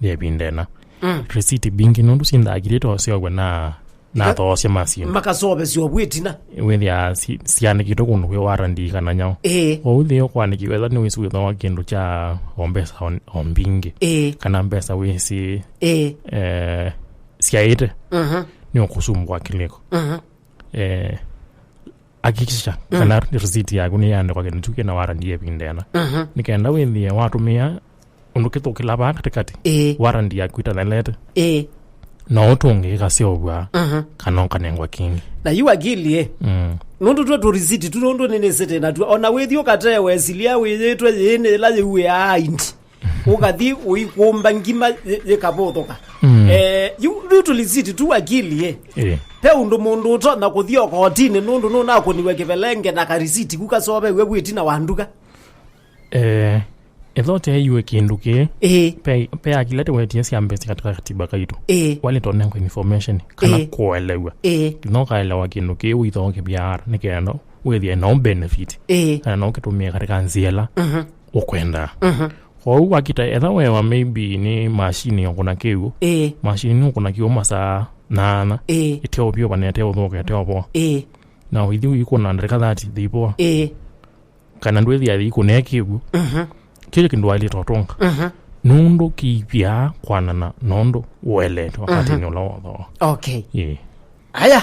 Nĩ ĩvinda ĩna. Mm. Receipt mbingĩ nũndũ sindakirĩte ũseũvwe na na Ika- athoosya ma syĩndũ. Makasovesya ũvu ĩtina. Wĩthĩa si- siandĩkĩtwe kũndũ kwĩ warranty kana nyaũ. Ĩĩ. Ou thĩ ũkwanĩkĩwa ĩla nĩwĩsĩ wĩthooa kĩndũ kya o mbesa o- o mbingĩ. Ĩĩ. Kana mbesa wĩsĩ Ĩĩ. eh, syaĩte Mhm. nĩ ũkũsumbwa kĩlĩko. Mhm. Eh, hakikisha Mm. kana receipt yaku nĩyaandĩkwa kĩndũ kĩu kĩna warranty ya ĩvinda ĩna. Mhm. Nĩ kenda wĩthĩe watũmĩa ũndũ kĩthũkĩla vaa katĩkatĩ, Ĩĩ. warranty yaku ĩtathelete, Ĩĩ. no ũtũnge ĩkaseũvw'a Mhm. kana ũkanengwa kĩngĩ. Na yu wakili ĩ, Mm. nũndũ twe tũrisiti tu nũndũ nĩnĩsĩte natuo, ona wĩthi ũkatewe silia wĩyĩtwe yĩĩ nĩ ĩla yĩuĩaa indi. Ũkathi ũikũmba ngima yĩ- yĩkavũthũka. Mm. Eh, yu rĩu tũlisiti tu wakili ĩ. Ĩĩ. Pe ũndũ mũndũ ũtonya kũthi o kotinĩ nũndũ nũnakũniwe kĩvelenge na karisiti ku kasovewe vu ĩtina wa nduka. Eh, Ethĩwa ũteeiwe kĩndũ kĩĩ, ĩĩ, pe, pe akili ati wetie sya mbesa katika katiba kaitũ. Ĩĩ. Walĩtwa nengwa information, kana, ĩĩ, kũelew'a. Ĩĩ. Nginya ũkaelewa kĩndũ kĩĩ ũithokĩvya ara, nĩ kenda wĩthĩe no benefit. Ĩĩ. Kana no ũkĩtũmĩe katika nzĩa ĩla, mhm, ũkwenda. Mhm. Kwoou wakita, etha wewa maybe nĩ machine ya kũna kĩw'ũ. Ĩĩ. Machine nĩ ũkũna kĩw'ũ masaa nana. Ĩĩ. Ĩteũvyũva na ĩteũthũka, ĩteũvoa. Ĩĩ. Na ũithi ũikũna ndarĩka thirty thĩivoa. Ĩĩ. Kana ndwĩthĩa yĩikũnĩa kĩw'ũ. Mhm. Kĩu kĩndũ waĩlĩte ũtũnga. Mhm. Nũndũ kĩivyaa kwanana na ũndũ ũelete wakatĩnĩ, mhm, ũla wothe. Okay. Ĩĩ. Aya.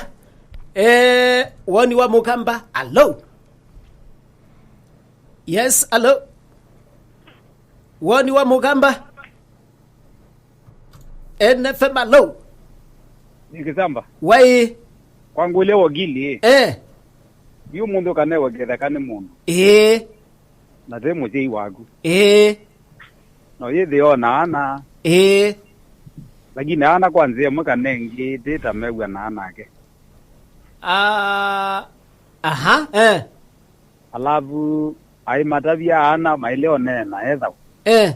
Eh, woni wa Mũkamba. Alo. Yes, alo. Woni wa Mũkamba. N F M, alo. Nĩ Kĩsamba. Wai. Kwa ngũlya wakili, ĩ. Eh. Yu mũndũ ũkanewe kĩtheka nĩ mũndũ. Ĩĩ. Na te mũsyai waku. Ĩĩ. No yĩthĩ ona ana. Ĩĩ. Lakini ana kwa nzĩa ĩmwe kana ĩngĩ, ti ta mew'anaa nake. Ah, aha, eh. Alavu aimatavya ana maile oneena ethawa. Eh.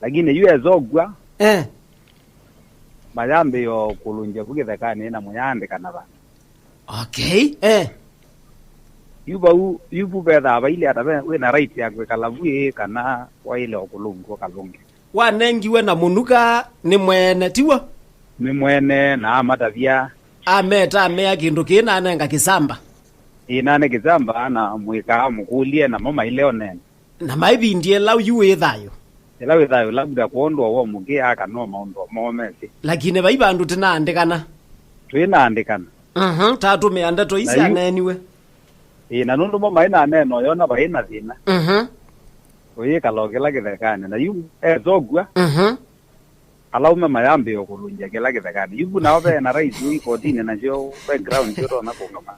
Lakini yu ezokw'a, eh, mayambĩĩa kũlũngya vu kĩthekanĩ na mũyaandĩkana vandũ. Okay, eh. Yu vau, yu vu vethaa vailye ata ve, wĩna right ya kwĩkala vu ĩĩ, kana waĩle o kũlũngw'a ũkalũnge? Wanengiwe na mũnuka nĩ mwene, tiw'o? Nĩ mwene, na amatavya. Ameta, amea kĩndũ kĩĩ nanenga Kĩsamba. Ĩĩ, nane Kĩsamba, na mũika amũkũlye, namo maile oneena. Na maivindie lau yu wĩ thayũ. Ĩla wĩ thayũ, labda kwondũ o womũkĩa kana o maũndũ o moo mesĩ. Lakini vai vandũ tĩnaandĩkana. Twĩnaandĩkana. Mhm, tatũmĩa ndeto ii. Na yu syaneeniwe. Ĩĩ, na nũndũ mo maĩ na neno yona vai na thĩna. Mhm. Ũyĩkala o kĩla kĩthekanĩ. Na yu etokw'a. Mhm. Ala aume mayambĩĩa kũlũngya kĩla kĩthekanĩ. Yu vu nao ve na right yu ikotinĩ nasyo background syo tona kũngama.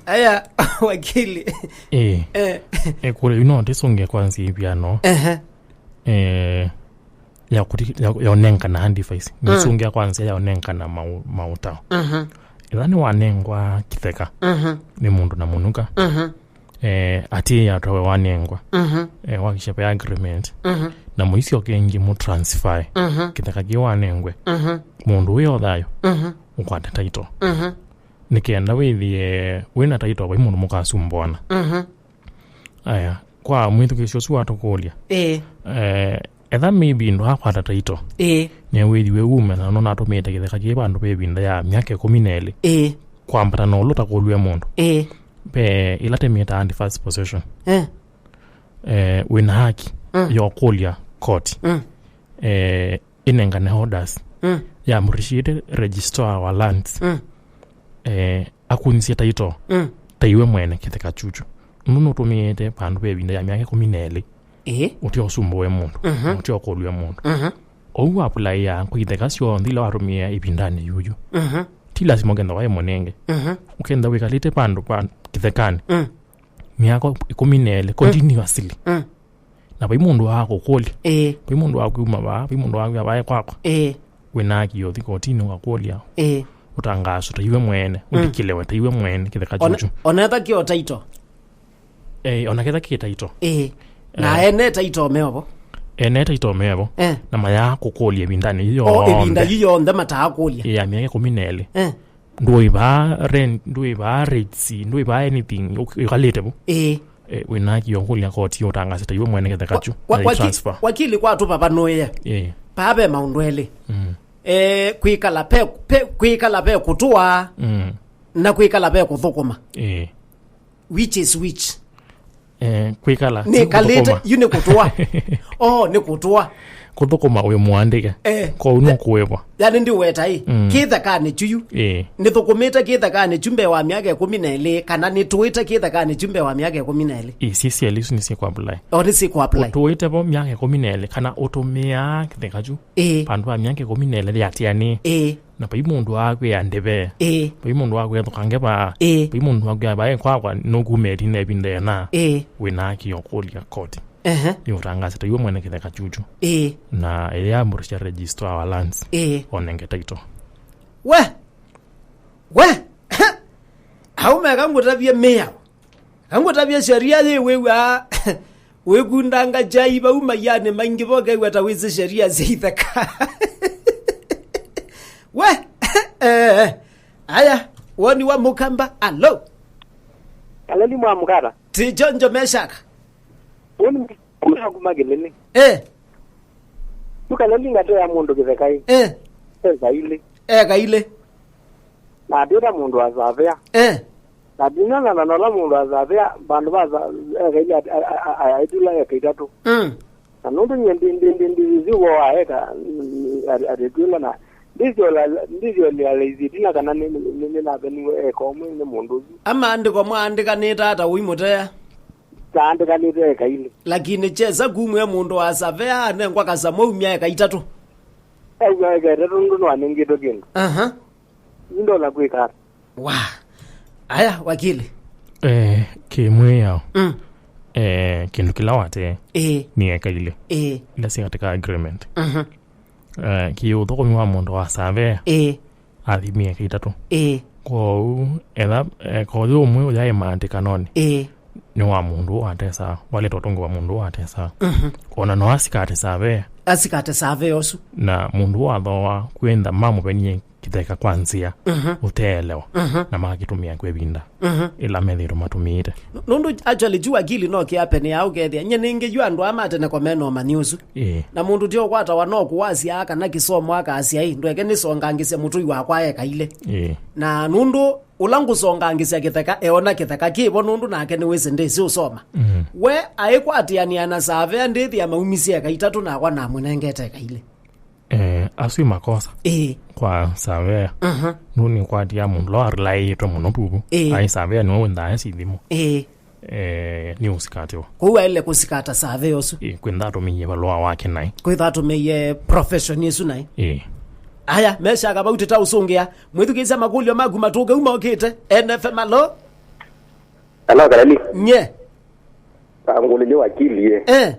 Aya, wakili. Ĩĩ. Eh. Ĩkũlyo yu no ndĩsũngĩe kwa nzĩa ĩvyano. Ehe. Eh, ya kuti-, ya, ya ũnengana advice. Mm. Nĩsũngĩa kwa nzĩa ya ũnengana mau-, maũtao. Mhm. Ĩla nĩwanengwa kĩtheka, mhm, nĩ mũndũ na mũnuka. Mhm. Eh, atĩ yatawe wanengwa. Mhm. Eh, wakisha pe agreement. Mhm. Na mũisyo kĩngĩ mũ transfer. Mhm. Kĩtheka kĩ wanengwe. Mhm. Mũndũ wĩ o thayũ. Mhm. Ũkwate title. Mhm. Nĩ kenda wĩthĩe wĩna title vai mũndũ mũkasumbwana. Mhm. Aya, kwa mwĩthukĩsyo ũsu watũkũlya. Ĩĩ. Eh, etha maybe ndwakwata title. Ĩĩ. Nĩwĩthiwe wume na nũnatũmĩĩte kĩtheka kĩ vandũ ve ĩvinda ya myaka ĩkũmi na ĩlĩ. Ĩĩ. Kwambata na ũlũ ũtakũlw'e mũndũ. Ĩĩ. Ve ĩla tĩmĩtaa and first possession. Eh. Eh, wĩna haki, mm, ya ũkũlya court. Mm. Eh, ĩnengane orders. Mm. Ya mũrĩshĩte registrar wa lands. Mm. Eh, akunzie title. Mm. Ta iwe mwene kĩtheka kyuchu. Nũndũ nũtũmĩĩte vandũ ve ĩvinda ya myaka ĩkũmi na ĩlĩ. Ĩĩ. Ũtĩ ũsumbũe mũndũ. Mhm. Ũtĩ ũkũlw'e mũndũ. Mhm. Ou apulaĩa kwĩ itheka syonthe ila watũmĩe ĩvindanĩ yuyu. Mhm. Ti lasima ũkenda waĩ mũnenge. Mhm. Ũkenda wĩkalĩte vandũ va kĩthekanĩ. Mm. Myaka ĩkũmi na ĩlĩ, mm, continuously. Mm. Na vai mũndũ wa kũkũlya. Ĩĩ. Vai mũndũ wa kuma vaa, vai mũndũ wa kwĩa vae kwakwa. Ĩĩ. Wĩna haki ya ũthi kotinĩ ũkakũlya. Ĩĩ. Ũtangaso ta iwe mwene, mm, ũndĩkĩlewe ta iwe mwene kĩtheka kyuchu. Ona etha kĩo title. Eh, ona ketha kĩ title. Ĩĩ. Na, eh, ene title meovo. Ene title mevo. Eh. Na mayaa kũkũlya ĩvindanĩ yu, o, yonthe. Ĩvinda yu yonthe mataa kũlya. Ĩĩ, ya myaka ĩkũmi na ĩlĩ. Eh. Ndũĩvaa rent, ndũĩvaa rates, ndũĩvaa anything, ũ-, ĩkalĩte vo. Ĩĩ. Eh, wĩna haki ya kũlya koti ũtangase ta iwe mwene kĩtheka kyu, wa-, na waki-, transfer. Wakili, kwa tũvavanũĩe. Ĩĩ. Paa ve maũndũ elĩ. Mm. Eh, kwĩkala pe, pe, kwĩkala ve kũtũa, mm, na kwĩkala ve kũthũkũma. Ĩĩ. Which is which? Eh, kwĩkala, nĩkalĩte, kũthũkũma. Yu nĩ kũtũa. Oh, nĩ kũtũa. Kũthũkũma wĩ mũandĩke. Eh. Kwoou nũkũĩvwa. Yani ndiweta ĩ. Mm. Kĩthekanĩ kyu yu. Ĩĩ. Nĩthũkũmĩte kĩthekanĩ kyu mbee wa myaka ĩkũmi na ĩlĩ, kana nĩtũĩte kĩthekanĩ kyu mbee wa myaka ĩkũmi na ĩlĩ? Ĩĩ, syĩ syelĩ isu nĩsyĩkũapply. O, nĩsyĩkũapply. Ũtũĩte vo myaka ĩkũmi na ĩlĩ, kana ũtũmĩaa kĩtheka kyu. Ĩĩ. Vandũ va myaka ĩkũmi na ĩlĩ yatĩanĩe. Ĩĩ. Na vai mũndũ wakwĩa ndĩve. Ĩĩ. Vai mũndũ wakwĩa thũkange vaa. Ĩĩ. Vai mũndũ wakwĩa vae kwakwa nũkumĩti na ĩvinda yena. Ĩĩ. Wĩna haki ya kũlya koti. Ehe. Nĩ ũtangase ta iwe mwene kĩtheka kyuchu. Ĩĩ. Na ĩya mũrĩsya registrar wa lands. Ĩĩ. Onenge title. We! We! Aume kangũtavye mĩao. Kangũtavye sheria yĩ wĩw'a. Wĩkundanga kyai vau maianĩ maingĩ vokew'a ta wĩsĩ sheria sya itheka. We, eh, aya, woni wa mũkamba, alo. Kaleli mwa mũkata. Ti chonjo meshaka. Woni mwa kuma Kĩlĩlĩ. Eh. Tu Kaleli ngate ya mũndũ kĩthekai. Eh. Eka ilĩ. Eka ilĩ. Na atwĩta mũndũ wa savea. Eh. Na ndinana na nola mũndũ wa savea, vandũ va sa-, eka ilĩ at-, a, a, a, a, aitula eka itatũ. Mm. Na nũndũ nyie ndi, ndi, ndi, ndi, ndi wo wa eka, mm, ati, ati twĩla na, ndisyola, ndisyolea laisi tina kana nĩ, nĩ, nĩ, nĩnaveniwe eka ũmwe nĩ mũndũ ũsu. Amaandĩko mwaandĩkanĩte ata ũimũtea? Taandĩkanĩte eka ilĩ. Lakini kyesa kumwĩa mũndũ wa savea anengwa kasamwa umya eka itatũ. Aumya eka itatũ nũndũ nĩwanengĩtwe kĩndũ. Aha. Ndola kwĩka ata? Wa. Aya, wakili. Eh, kĩmwĩao. Mm. Eh, kĩndũ kĩla watee. Ĩĩ. Nĩ eka ilĩ. Ĩĩ. Ila syĩ katika agreement. Mhm. Eh, kĩ ũthũkũmi wa mũndũ wa savea. Ĩĩ. Athimie eka itatũ. Ĩĩ. Kwoou, etha, eh, kothi ũmwe ũyaĩ maandĩkanonĩ. Ĩĩ. Nĩ wa mũndũ ũũ atesaa, walĩtwa ũtũngĩ wa mũndũ ũũ atesaa. Mhm. Ona no asikate savea. Asikate savea ũsu. Na mũndũ ũũ athooa kwĩntha mamũvenie kĩtheka kwa nzĩa Mhm. ũteelewa, Mhm. na makakĩtũmĩa kwa ĩvinda Mhm. ĩla methĩĩtwe matũmĩĩte. Nũndũ actually, juu akili no kĩapene ya ũkethĩa. Nye nĩngĩ yu andũ aa ma tene ko mena ũmanyi ũsu. Ĩĩ. Na mũndũ ti ũkwatawa no kũwasya kana kĩsomo akasya, "Ĩ, ndweke nĩsongangĩsye mũtũi wakwa eka ilĩ." Ĩĩ. Na nũndũ ũla ngũsongangĩsya kĩtheka eona kĩtheka kĩvo nũndũ nake nĩwĩsĩ ndĩsĩ ũsoma. Mm. We aĩkwatĩanĩa na savea ndĩthĩa maumisye eka itatũ nakwa namũnengete eka ilĩ. Eh, asu nĩ makosa Ĩĩ. Kwa savea. Mhm. Nũnĩkwatia mũndũ ũla arĩlaĩĩtwe mũno vuvu. Ĩĩ. Aĩ savea nĩwe wĩnthaa esi thimũ. Ĩĩ. Eh, nĩ ũsikatĩwa. Kwoou aĩle kũsikata savea ũsu. Ĩĩ, kwĩntha atũmĩie valũa wake naĩ. Kwĩtha atũmĩie profession ĩsu naĩ. Ĩĩ. Aya, meshaka vau tĩtaũsũngĩa. Mwĩthukĩĩsya makũlyo maku matũke uma ũkĩte. N F M, alo? Hello, Kalali. Nye. Kangũlĩlye wakili, eh. Eh.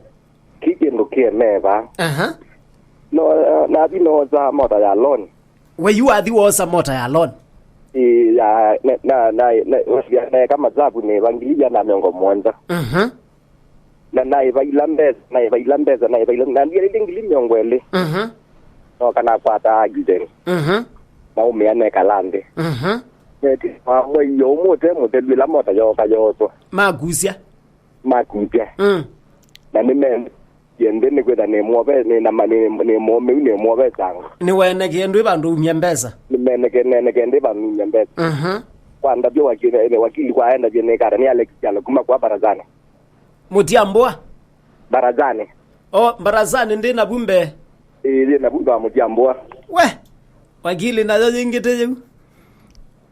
Ki kĩndũ kĩemee vaa. Aha. No, nathi noosa mota ya loan. We yu wathi woosa mota ya loan? Ĩĩ, ya, na, na, na, na, naeka mathavu nĩ vangilivya na mĩongo mũonza. Mhm. Na naĩvaila mbesa, naĩvaila mbesa, naĩvaila, na ndialĩte ngili mĩongo ĩlĩ. Mhm. No kana kwata accident. Mhm. Naumĩa nekala nthĩ. Mhm. Neti wa mwei ũmwe ũte mũthelu ĩla mota yooka yooswa. Makusya. Makupya. Mm. Na nĩmendie nthĩ nĩkwĩtha nĩmwove, nĩnama, nĩ, nĩmũmĩu nĩmwovesango. Nĩwenekee ndwĩ vandũ umya mbesa? Nĩmeneke, neneke ndĩ vandũ umya mbesa. Mhm. Kwa ndavyo wakili, wakili kwa endavye nĩkata nĩ Alex Kyalo kuma kwa Barazani. Mũtiambũa? Barazani. O, Barazani ndĩ na vumbe. Ĩĩ, ndĩ na vumbe wa Mũtiambũa. We, wakili nayo yĩngĩte yĩu.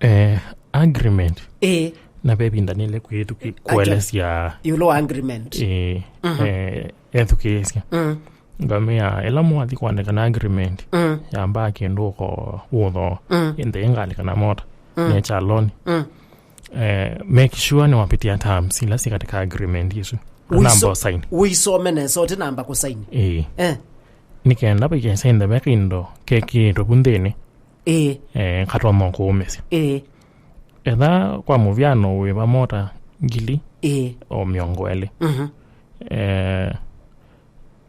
Eh, agreement. Ĩĩ. Na ve ĩvinda nĩle kwĩtũki-, acha, kuelesya ĩũlũ wa agreement. Ĩĩ, mhm, eh, ethukĩĩsya. Mm. Ngamĩa, ĩla mwathi kwandĩkana agreement, mm, yambaa kĩndũ ũko ũtho, mm, ĩndĩ ĩngalĩkana mota, mm, nĩ cha loan. Mm. Eh, make sure nĩwapitia terms ila syĩ katika agreement isu. Ũiso-, namba ũsaini. Ũisome nesa ũte namba kũsaini. Ĩĩ. Eh. Nĩ kenda vaikesa ĩndĩ veka indo kekĩĩtwe vu nthĩnĩ. Ĩĩ. Eh, katonya kũũmĩsya. Ĩĩ. Etha kwa mũvyano wĩva mota ngili, ĩĩ, o mĩongo ĩlĩ. Mhm. Eh,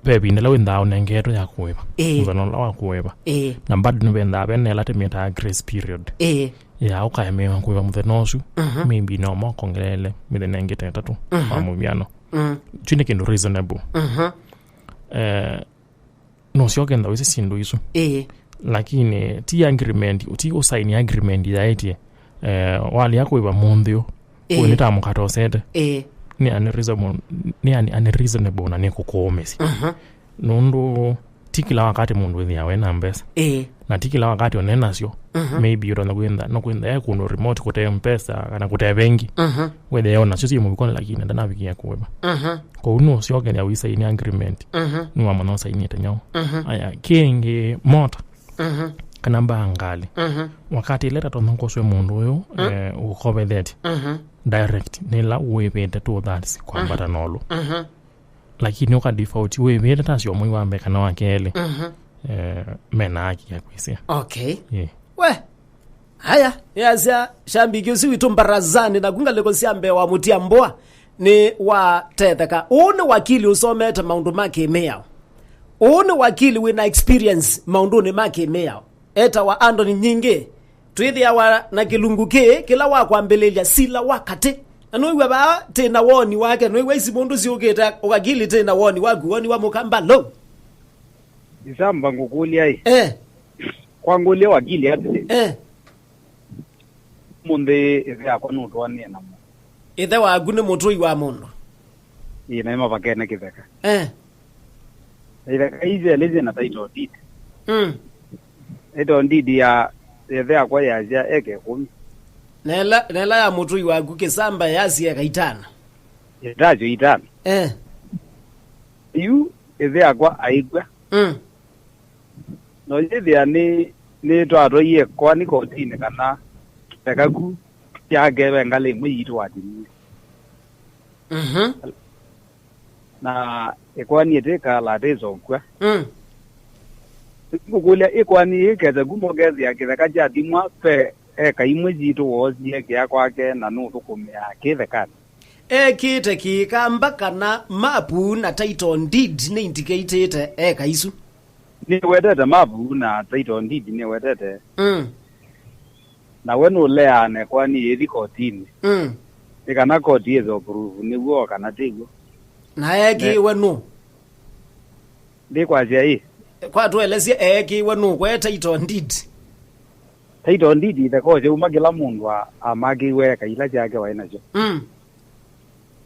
ve ĩvinda ĩla wĩnthaa ũnengetwe ya kũĩva. Ĩĩ. Mũthenya ũla wa kũĩva. Ĩĩ. Na bado nĩvendaa vena ĩla tũmĩtaa grace period. Ĩĩ. Ya ũkaemewa kũĩva mũthenya ũsu, mhm, maybe no mokongelele mĩthenya ĩngĩ ta ĩtatũ, mhm, kwa mũvyano. Mm. Kyu nĩ kĩndũ reasonable. Mhm. Eh, nũsyoke ntha wĩsĩ syĩndũ isu. Ĩĩ. Lakini ti agreement, ti ũsaini agreement yaĩtye, eh, walĩa kũĩva mũnthĩ ũ, ĩĩ, ũyũ nĩ ta mũkatosete. Ĩĩ. Nĩ unreasonable, nĩ un-, unreasonable na nĩ kũkũũmĩsya. Mhm. Nũndũ ti kila wakati mũndũ wĩthĩawa ena mbesa. Ĩĩ. Na ti kila wakati one nasyo. Mhm. Maybe ũtonya kwĩntha, no kwĩntha e kũndũ remote kũte mbesa kana kũte vengi. Mhm. Wĩthĩa o nasyo syĩ mũvukonĩ lakini ndanavikia kũĩva. Mhm. Kwoou nũsyoke ya ũisaini agreement. Mhm. Nĩwamanya ũsainĩte nyaũ. Mhm. Aya, kĩngĩ mota. Mhm. Kana mbaa ngalĩ. Mhm. Wakati ĩla tatonya kũswe mũndũ ũyũ, mm, eh, ũkovethetye. Mhm. Direct, nĩla ũĩvĩte two thirds kwambata, mhm, na ũlũ. Mhm. Lakini ũka default wĩvĩte ta sio mwei wa mbee kana wa kelĩ. Mhm. Eh, mena haki ya kwĩsĩa. Okay. Yeah. We. Haya, yasya shambiki ũsu witũ Mbarazani na kungalĩko sya mbee wa Mũtiambũa. nĩ watetheka. Ũũ nĩ wakili ũsomete maũndũ ma kĩmĩao. Ũũ nĩ wakili wĩna experience maũndũnĩ ma kĩmĩao. Etawa Andoni Nyingĩ. Twĩthĩawa na kĩlungu kĩĩ kĩla wa kwambĩlĩlya sila wa katĩ. Na nũĩw'a vaa tĩ na woni wake, nũĩw'a isi mũndũ syũkĩte ũkakili tĩ na woni waku, woni wa mũkamba lo. Isamba ngũkũlya ĩ. Eh. Kwa ngũlya wakili atĩĩ. Eh. Mũnthĩ ĩthe yakwa nũtwanĩe na mũndũ. Ĩthe waku nĩ mũtũi wa mũndũ? Ĩĩ, naĩ mavakene kĩtheka. Eh. Na itheka ii syelĩ syĩ na title deed. Mm. Title deed ya ĩthe yakwa yasya eka ĩkũmi. Na ĩla, na ĩla ya mũtũi waku kĩsamba yasya eka itano? Ĩtasyo itano. Eh. Yu ĩthe yakwa aikw'a. Mm. No yĩthĩa nĩ nĩtwatwaie kwani kotinĩ kana kĩtheka ku kyake ve ngalĩ ĩmwe yitũ watinie. Mhm. Na ĩkoani ĩtĩkala atĩsokw'a. Mm. Ngũkũlya ĩkoani ĩĩ kete kuma ũkethĩa kĩtheka kyathimwa ve eka imwe yitũ woosie kĩa kwake na nũthũkũmĩaa kĩthekanĩ. Ekĩte kĩĩkamba kana mapu na title deed nĩ indicatĩte eka isu. Nĩwetete mapu na title deed nĩwetete. Mm. Na we nũleaa na ĩkoani yĩthi kotinĩ. Mm. Nĩ kana koti yĩthwe proof nĩw'o o kana ti w'o. Na eekĩiwe nũ? Ndĩkwasya ĩ. Kwa tũelesye eekĩiwe nũ? Kwa title deed. Title deed itheka ũsyauma kĩla mũndũ a- amakĩiwe eka ila syake waĩ nasyo. Mm.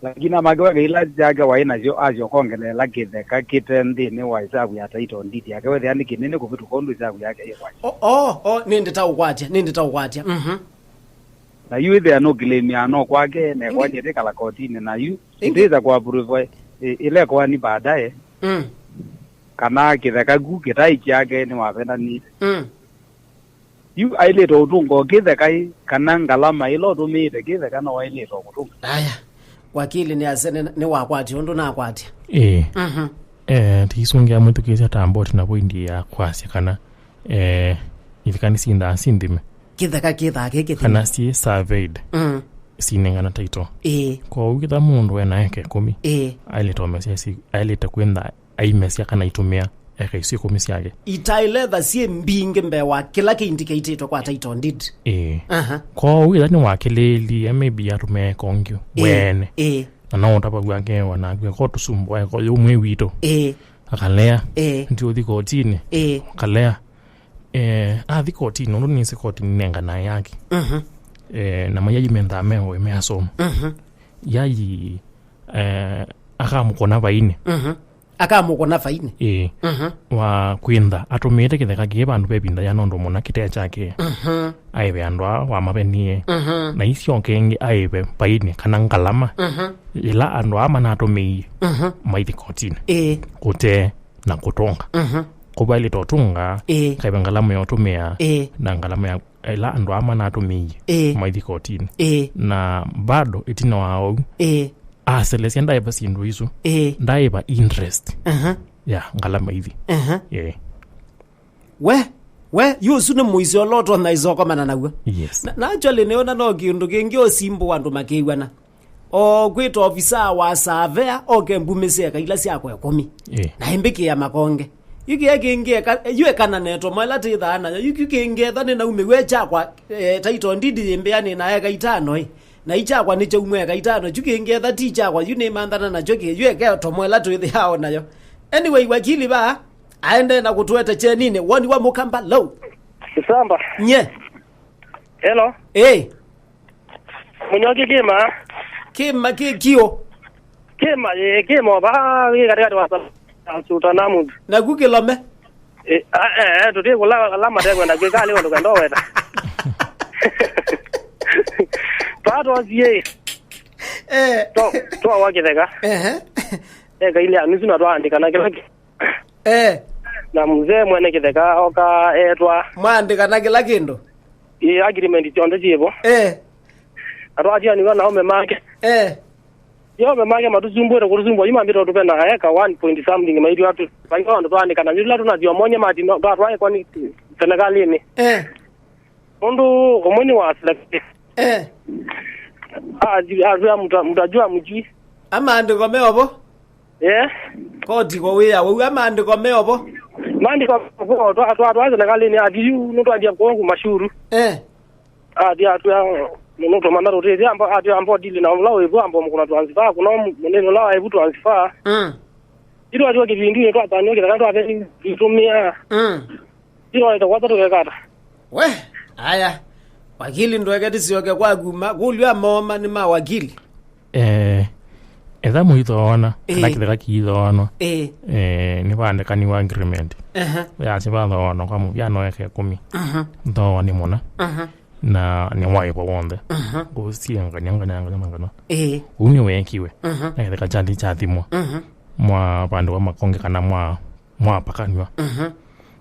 Lakini amakĩwa eka ila syake waĩ nasyo asyoka ongeleela kĩtheka kĩte nthĩnĩ wa ĩsavu ya title deed yake wethĩa nĩ kĩnene kũvĩtũka ũndũ ĩsavu yake yĩkwasya. O, o, o, nĩndĩtaũkwatya, nĩndĩtaũkwatya. Mhm. Na yu ĩthĩa nũkĩlĩmĩa no kwake, na ĩkwani ĩtĩkala kotinĩ, na yu ĩtĩĩsa kũapuruvwa ĩ- ĩla ĩkoani baadaye. Mm. Kana kĩtheka ku kĩtaĩ kyake nĩwavendanĩte. Mm. Yu aĩlĩte ũtũnga o kĩtheka ĩ, kana ngalama ĩla ũtũmĩĩte kĩtheka no waĩlĩte o kũtũnga? Aya, wakili nĩ ase nĩ- nĩwakwatya ũndũ nakwatya. Ĩĩ. Mhm. Eh, tiisũngĩa mwĩthukĩĩsya ta mboti na voindi ya kwasya kana eh, itheka nĩsindaa sinthime Kĩtheka kĩthaa kĩ kĩthime. Kana syĩ surveyed. Mm. Sinengana title. Ĩĩ. Kwoou kĩtha mũndũ ena eka ĩkũmi Ĩĩ. Aĩlĩte ũmesya si- aĩlĩte kwĩntha aimesya kana itũmĩa eka isu ĩkũmi syake. Itaĩle tha syĩ mbingĩ mbee wa kĩla kĩindikĩitĩtwe kwa title deed. Ĩĩ. Aha. Kwoou ĩla nĩwakĩlĩĩlie maybe atũmĩa eka ũngĩ Ĩĩ. Wene. Ĩĩ. Na no ũtavaw'a ngewa naku eka ũtũsumbũa eka ũyũ mwĩ witũ. Ĩĩ. Akalea. Ĩĩ. Ndio ũthi kotinĩ. Ĩĩ. Akalea. Eh, athi kotinĩ ũndũ nĩsĩ koti nĩnenganae yaki. Mhm. Eh, na mayai mendaa meoe measoma. Mhm. Yai eh, akamũkũna vainĩ. Mhm. Akamũkũna vainĩ. Ĩĩ. Mhm. Wa kwĩntha atũmĩĩte kĩtheka kĩĩ vandũ ve ĩvinda ya nondũ mũna kĩte kyake. Mhm. Aĩve andũ aa wamavenie. Mhm. Na isyoke ĩngĩ aĩve vainĩ kana ngalama. Mhm. Ĩla andũ aa manatũmĩie Mhm. Maithi kotinĩ. Ĩĩ. Kũtee na kũtũnga. Mhm. Kũvaĩlĩte ũtũnga Ĩĩ. Kaĩve ngalama ya ũtũmĩa Ĩĩ. Na ngalama ya ĩla andũ aa manatũmĩie Ĩĩ. Maithi kotinĩ. Ĩĩ. Na bado ĩtina wa ũu Ĩĩ. Aselesya ndaĩva syĩndũ isu Ĩĩ. Ndaĩva interest Aha. Ya ngalama ithi Aha. Ĩĩ. We, we, yu ũsu nĩ mũisyo ũla ũtonya ĩsokomana naw'o. Yes. Na, na actually nĩona no kĩndũ kĩngĩ ũsimbũ andũ makĩw'ana. O kwĩta ovisaa wa savea oke mbumĩsye eka ila syakwa ĩkũmi. Ĩĩ. Na ĩmbĩkĩa makonge. Yu kĩe kĩngĩ eka, yu eka na neto mwaĩla tĩthaa nayo. Yu kĩngĩ etha nĩnaumĩw'e kyakwa eh, title deed yĩmbĩa nĩ na eka itano ĩ. Na ikyakwa nĩkyaumwa eka itano. Yu kĩngĩ etha ti kyakwa yu nĩmanthana nakyo kĩ. Yu eka tomwela twĩthĩao nayo. Anyway, wakili va aendee na kũtũete kyeninĩ. Woni wa mũkamba low. Isamba. Nye. Hello. Ĩĩ. Mũnyoki kĩma. Kĩma kĩ kio. Kĩma, ĩĩ, kĩma, va, wĩ katikati wa Sal-, Sultan Ahmud. Naku kĩlome. Eh, ah, eh, eh, tũtĩ kũla ala matekwenda kwĩka alĩ ũndũ kwenda weta. Twa twosie. Eh. To, to wa kĩtheka. Ehe. Eka ile anusu na twaandĩkana kĩla kĩ- Eh. Na mzee mwene kĩtheka oka etwa. Mwaandĩkana kĩla kĩndũ? Ĩ agreement syonthe syĩvo. Eh. Na twatianiwa na aume make. Eh. Yo aume make matusumbwĩte kũtusumbwa yu mambĩte ũtũpe na eka one point something maithiwa tu. Vaitwa andũ twaandĩkana yu la tunathio monye mati no twatwae kwani senekalini. Eh. Ũndũ ũmwe nĩ wa senekalini. Eh. Athi atwĩa mtajua mjui. Amaandĩko me ovo? Yes. Koti ko wĩa, wau amaandĩko me ovo? Maandĩko vo, twa, twa, twa serikali nĩ ati yu, nũtwambia kũngũ mashuru. Eh. Ati atwĩa, nũtũmana rũtĩthya, amba, ati amba dili na ũla wĩvu, amba mũkũna transfer, kuna mũnene ũla wĩvu transfer. Mm. Itwatiwa kĩvindunĩ, twatanywa kĩthaka, twaveni, itũmĩa. Mm. Ino ĩta kwata tũkekata. We, aya. Wakili ndweke tisioke kwaku, ma, kũlya moma nĩ ma wakili. Eh, etha mũithoona, kana Ĩĩ. kĩtheka kiithoonwa. Ĩĩ. Eh, nĩ vaandĩkaniwa agreement. Aha. Yasi vathoonwa kwa mũvyano eka ĩkũmi. Aha. Thooa nĩ mũna. Aha. Na nĩ waĩvo w'onthe. Aha. Ngũsiengania, ngania, ngania, ngania. Ĩĩ. Ũu nĩ weekiwe. Aha. Na kĩtheka kyathi kyathimwa. Aha. Mwa vandũ wa makonge kana mwa, mwapakanw'a. Aha.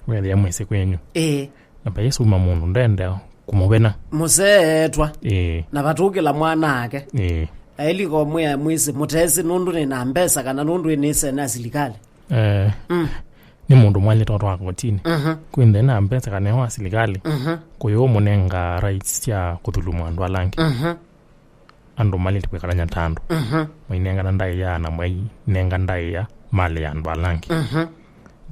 Wethĩa mwĩsĩ kwenyu. Ĩĩ. Na vai suma mũndũ ndendea kũmũvena. Mũseetwa. Ĩĩ. Na vatũkĩla mwana ake. Ĩĩ. Aĩliko mwĩa mwĩsĩ mũtesĩ nũndũ nĩ na mbesa kana nũndũ ĩnĩse na silikalĩ. Eh, Mm. nĩ mũndũ mwalĩte ũtwaa kotini. Mhm. Kwĩ nthĩ na mbesa kana wa silikalĩ. Mhm. Kũyũ mũnenga rights sya kũthuluma andũ ala angĩ. Mhm. Andũ malĩte kwĩkalany'a ta andũ. Mhm. Mainengana ndaĩa na mainenga ndaĩa malĩ ya andũ ala angĩ. Mhm.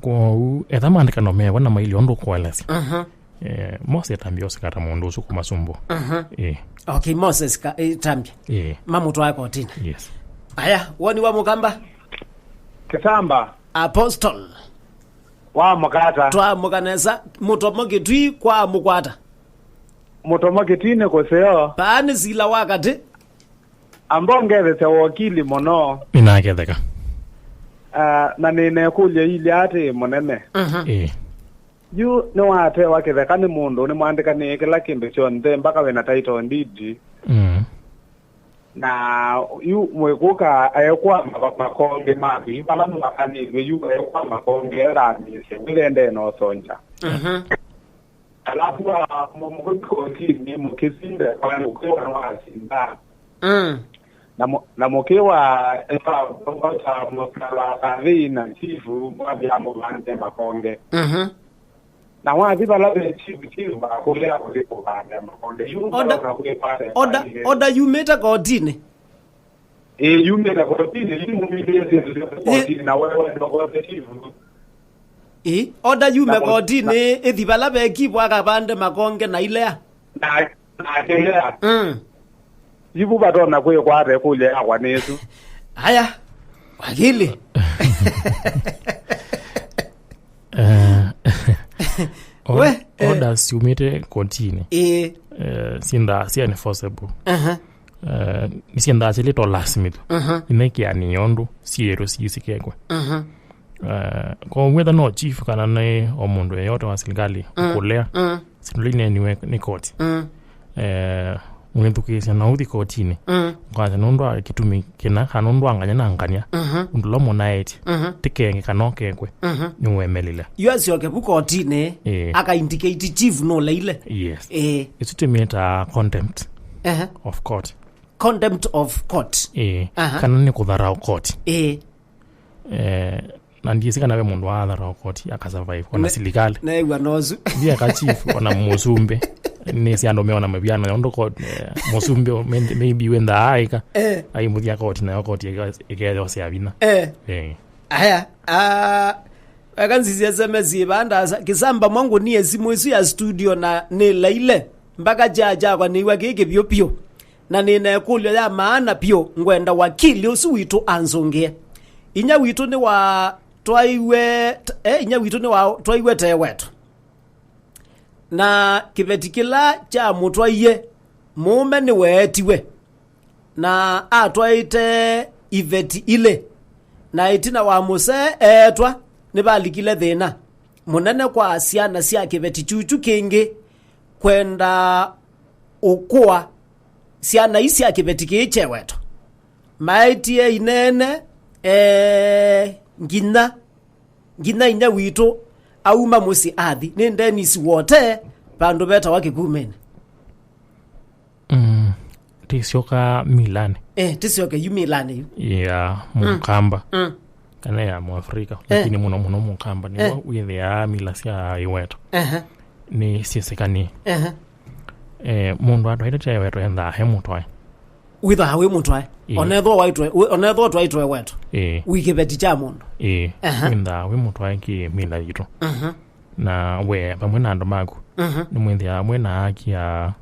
Kwoou, etha maandĩkano mevo na mailye ũndũ ũkũelesya. Mhm. Eh, Moses Tambya ũsikata mũndũ ũsu kũmasumbũ. Mhm. Eh. Okay, Moses ka, eh, Tambya. Eh. Mamũtwae kotini. Yes. Aya, woni wa Mũkamba? Kĩsamba. Apostle. Wa Mũkata. Twamũka nesa, mũtomo kĩtwi kwa mũkwata. Mũtomo kĩtwinĩ kũseo. Paani sila wa katĩ. Amba ũngethesya wokili mũno. Nĩnaketheka. Ah, na nĩnekũlya ilya atĩ mũnene. Mhm. Ĩĩ. Yu nĩwatewa kĩtheka nĩ mũndũ, nĩmwandĩkanĩe kĩla kĩndũ kyonthe, mpaka wĩna title deed. Mm. Na yu mwĩkũka ekwama makonge maku, vala nĩwakanĩtwe yu ekwama makonge, ethamĩĩsye, wĩthendee na ũsonja. Mhm. Alafu, ah, mũ-, mũkũthi kotinĩ, mũkĩsinde kwa mũkĩwa nĩwasinda. Mm. Na mũ-, na mũkĩwa, eka, ota mũkala kathĩ na chifu, mwambia mũvande makonge. Mhm. Na wathi vala ve chifu, chifu akũlea kũthi kũvanda makonge. Yu Order, ũkaona kwĩ pale order, pale. Order yumĩte kotinĩ. Ĩĩ, yumĩte kotinĩ, yu mumĩlĩe syĩndũ syonthe Ĩ- kotinĩ, na wewe ndũkote chifu. Ĩĩ, order yume Na ko-, kotinĩ, na- ĩthi vala ve kivu akavande makonge na ilea. Na, na akĩlea. Mm. Ivu vatona kwĩkwata ĩkũlyo yakwa nĩsu. Aya, wakili. Eh, or-, We, eh. Orders ciumĩte kotinĩ. Ĩĩ. Eh, sinda sia enforceable. Aha. Eh, nĩsiendaa silĩ to lasmith. Mhm. Inekĩanĩa ũndũ syĩtũ sisikekwe. Mhm. Eh, kwa wetha no chief kana nĩ o mũndũ yeyote wa serikali Mm. kũlea Mm. sindu lineniwe nĩ koti. Mm. Eh, ũnĩthukĩĩsya na ũthi kotinĩ. Mm. Kwasya nũndũ wa kĩtumi kĩna kana nũndũ wa nganya na ngania. Mhm. Ũndũ ũla mũnaetie Mhm. tikenge kana ũkekwe Mhm. nĩwemelile. Yu asyoke vu kotinĩ, Eh. Aka indicate chief nũleile. Yes. Eh. Isu tũmĩtaa contempt Ehe. of court. Contempt of court. Ĩĩ, Aha. Kana nĩ kũtharau koti. Ĩĩ. Eh, na ndiĩsĩ kana ve mũndũ watharau koti akasurvive ona Ne-, silikali. Neew'a nosu. Ndieka chief ona mũsumbĩ. Nĩsĩ andũ meona maviano ya ũndũ court, eh, mũsumbĩ may-, maybe wenda aika. Eh. Aimũthia koti nayo koti ĩka-, ĩkeyosea vinya. Eh. Eh. Aya, ah, eka nzisye S M S ĩvandasa, Kĩsamba mwangu niĩ simũ ĩsu ya studio na nĩlaile. Mpaka kyaa kyakwa nĩw'a kĩ kĩvyũ vyũ. Na nĩ na ĩkũlyo ya maana vyũ, ngwenda wakili ũsu witũ anzũngĩe. Inya witũ nĩwatwaiwe, eh, inya witũ nĩwatwaiwe tee wetu. Na kĩveti kĩla kyamũtwaie, mũũme nĩweetiwe, na atwaĩte iveti ilĩ, na ĩtina wa mũsee eetwa, nĩvalikile thĩna mũnene kwa syana sya kĩveti kyukyu kĩngĩ kwenda ũkũa syana ii sya kĩveti kĩĩ kyeweto. Maetie ineene, ee, nginya, nginya inya witũ auma mũsyĩ athi. Nĩ Dennis Wote, vandũ vetawa Kĩkumĩnĩ. Mm, tĩsyoka milanĩ. Eh, tĩsyoke yu milanĩ yu. Ya Mũkamba. Mm. Kana ya Mwafrika. Eh. Lakini mũno mũno Mũkamba nĩw'o Eh. wĩthĩaa mila sya ĩweto. Ehe. Nĩ syĩsĩkanĩe. Ehe. Eh, mũndũ atwaĩte kya ĩweto endaa he mũtwae. Wĩthaa wĩ mũtwae. Ĩĩ. Onethwa waitwe, wĩ- onethwa twaitwe wetu. Ĩĩ. Wĩ kĩveti kya mũndũ. Ĩĩ. Aha. Wĩthaa wĩ mũtwae kĩ mĩla yitũ. Mhm. Na we vamwe na andũ maku. Mhm. Nĩmwĩthĩaa mwĩ na haki ya,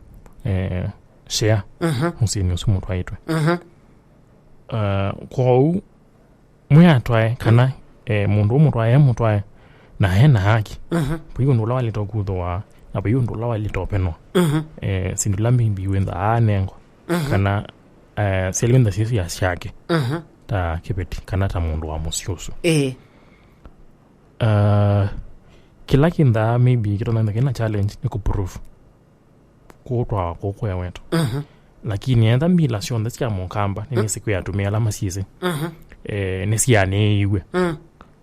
eh, share. Mhm. Mũsyĩnĩ ũsu mũtwaĩtwe. Mhm. Uh, kwoou mwĩ atwae kana, eh, mũndũ ũmũtwae e mũtwae na e na haki. Mhm. Vai ũndũ ũla walĩte ũkuthũa na vai ũndũ ũla walĩte ũpenwa. Mhm. Eh, syĩndũ ila maybe wĩthaa anengwa. Mhm. Kana, eh, syalĩ wĩtha syĩ sya syake. Mhm. Ta kĩveti kana ta mũndũ wa mũsyĩ ũsu. Ĩĩ. Uh, kĩla kĩnthaa maybe kĩtonantha kĩna challenge nĩ kũprove kũtwawa kũkũya wetu. Mhm. Lakini etha mila syonthe sya mũkamba nĩ nĩsĩ kwĩ atumĩa ala masyĩsĩ. Mhm. Eh, nĩsianĩĩiw'e. Mm.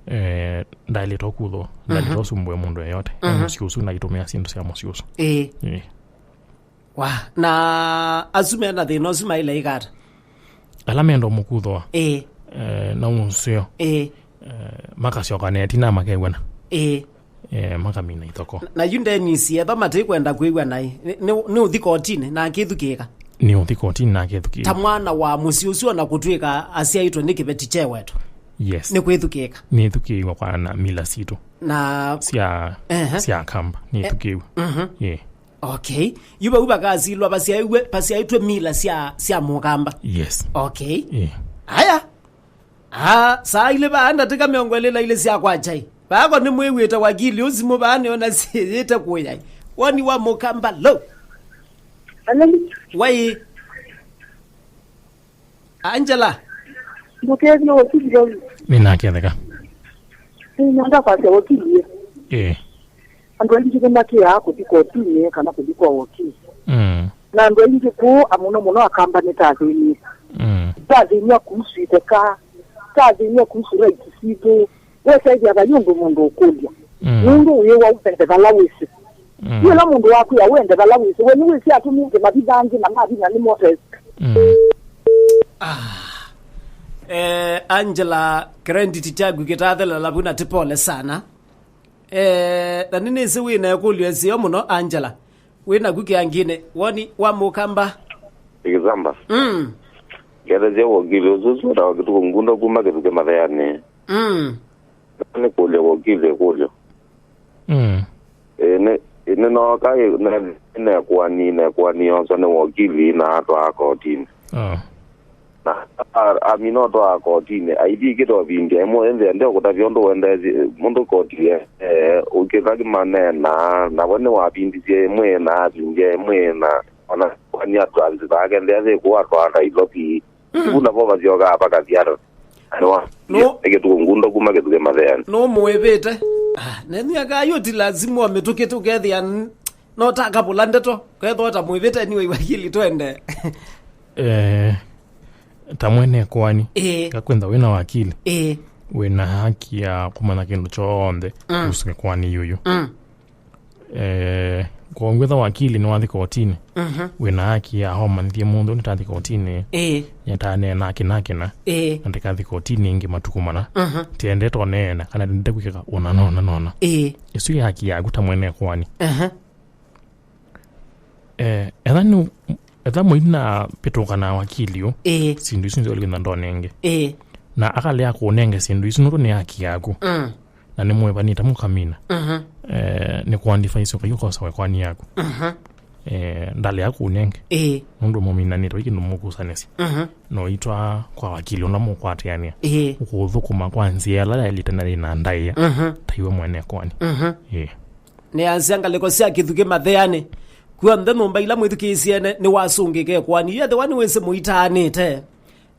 Eh, ndalĩtwa kuthwa, ndalĩtwa sumbue mũndũ yeyote. Mhm. Mũsyĩ ũsu naitũmĩa syĩndũ sya mũsyĩ ũsu. Ĩĩ. Ĩĩ. Wa, na asu mena thĩna ũsu maile ikata? Ala menda mũkuthwa. Ĩĩ. Eh, na ũseo. Ĩĩ. Eh, makasyoka netina makew'ana. Ĩĩ. Eh, makamina ithoko. Na yu Dennis, etha matikwenda kwĩw'a naĩ, nĩ, nĩ, nĩ ũthi kotinĩ na akĩthukĩĩka. Nĩ ũthi kotinĩ na akĩthukĩĩka. Ta mwana wa mũsyĩ ũsu ona kũtwĩka asyaĩtwe nĩ kĩveti kyewetu. Yes. Nĩ kwĩthukĩĩka. Nĩ ĩthukĩĩwa kwa na mila sitũ. Na sya, ehe, sya kamba. Nĩ ĩthukĩĩwa. Mhm. Yeah. Okay. Yu vau vakasilwa vasyaĩwe, vasyaĩtwe mila sya, sya mũkamba. Yes. Okay. Yeah. Aya. Ah, saa ilĩ vaa ndatĩka mĩongo ĩlĩ na ilĩ sya kwa chai. Vako nĩmwĩw'ĩte wakili ũsimũ vaa nĩona syĩyĩte kũyai. Woni wa mũkamba lo. Aleli. Wai. Angela. Ndũkethie wakili vau. Nĩnaketheka. Nĩnenda kwasya wakili. Eh. Andũ aingĩ nĩmakĩaa kũthi kotinĩ kana kũthi kwa wakili. Mm. Na andũ aingĩ kũũ, a mũno mũno akamba nĩtathĩnie. Mm. Tathĩnia kuhusu itheka, tathĩnia kuhusu rights sitũ. Wesaĩthya vai ũndũ mũndũ ũkũlya. Mm. Nũndũ ũyĩwa wende vala wĩsĩ. Mm. Yu ĩla mũndũ wakwĩa wende vala wĩsĩ, we nĩwĩsĩ atumĩte mavitha angĩ na mavinya nĩ motesi. Mm. Ah. Eh, Angela, credit kyaku kĩtathela lavu na ti pole sana. Eh, na nĩnĩsĩ wĩ na ĩkũlyo ĩseo mũno, Angela. Wĩ naku kĩangĩnĩ, woni wa mũkamba? Ikizamba. Mm. Ngethesya wokili ũsu ũsu wĩtawa Kĩtuko Ngunda kuma Kĩthuke Matheanĩ. Mm. Nĩ kũlya wokili ĩkũlyo. Mm. Ĩ, nĩ, ĩ, nĩnooka ĩ, ne-, nĩnekuani, nekuani yoswa nĩ wokili na atwaa kotinĩ. Oh. Na a-, amina ũtwaa kotinĩ, aithi kĩtwa vindĩ ĩmwe ĩnthĩa nde ũkũtavya ũndũ wendesye mũndũ koti ye, eh, ũkĩthaki manena, na we nĩwavindisye ĩmwe na avindya ĩmwe na ona kwani atransi vake nthĩa yĩkũ atwaa Nairobi. Mm. Ivu navo vasyokaa vakathiata. Nĩwa, no, ĩkĩtuko Ngunda kuma Kĩthuke Matheanĩ. No mũĩvĩte. Ah, nenyu akaa yu ti lazimu amĩtũkĩte ũkethĩa n-, no takavũla ndeto. Kethwa ta mũĩvĩte anyway wakili twende. Eh, ta mwene kwani. Eh. Kakwenda wĩna wakili. Eh. Wĩna haki ya kũmanya kĩndũ kyonthe, mm, kuhusu kwani yuyu. Mm. Eh, kwa ngwetha wakili nĩ wathi kotinĩ. Mhm. Wĩna haki ya homanyithie mũndũ nĩ tathi kotinĩ. Ĩĩ. Nĩtaneena kĩna kĩna. Ĩĩ. Na ndĩkathi kotinĩ ĩngĩ matukũ mana. Mhm. Tiendete ũneena kana ndendete kwĩka ũna nona nona. Ĩĩ. Ĩsu ya haki yaku ta mwene kwani. Mhm. Eh, etha nĩ, etha mũina pĩtũka na wakili ũ, ĩĩ, syĩndũ isu nzolĩkĩtha ndonenge. Ĩĩ. Na akalea kũnenge syĩndũ isu nũndũ nĩ haki yaku. Mm. Na nĩ mwĩvanĩte mũkamina. Mhm. Eh, nĩ kũandĩva isu kai ũkosa wekwani yaku. Mhm. Eh, ndalea kũnenge. Ĩĩ. Nũndũ mũminanĩte wĩ kĩndũ mũkusanĩsya. Mhm. No itwa kwa wakili ũla mũkwatĩanĩa. Ĩĩ. Ũkũthũkũma kwa nzĩa ĩla yaĩlĩte na yĩna ndaĩa. Mhm. Ta iwe mwene kwani. Mhm. Ĩĩ. Nĩasya ngalĩko sya Kĩthuke Matheanĩ. Kw'onthe nyũmba ila mwĩthukĩĩsyene nĩwasũngĩke kwani. Yu ethĩwa nĩwĩsĩ mũitaanĩte.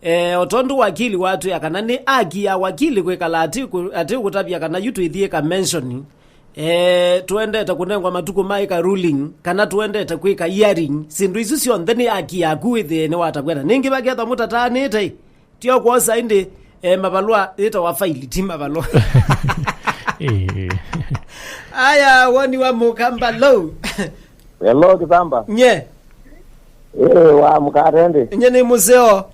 E, o tondũ wakili watwĩa kana nĩ haki ya wakili kwĩkala atĩ kũ-, atĩ kũtavya kana yu twĩthiĩka mention. E, tũendete kũnengwa matukũ ma ĩka ruling, kana tũendete kwĩka hearing. Syĩndũ isu syonthe nĩ haki yaku wĩthĩe nĩwatavw'a. Na nĩngĩ vakethwa mũtataanĩte, ti o kwosa ĩndĩ, e, mavalũa yĩtawa faili, ti mavalũa. Eh. Aya, woni wa mũkamba lo. Hello, Kisamba. Nye. Eh, wa mkate ndi. Nye nĩ mũseo.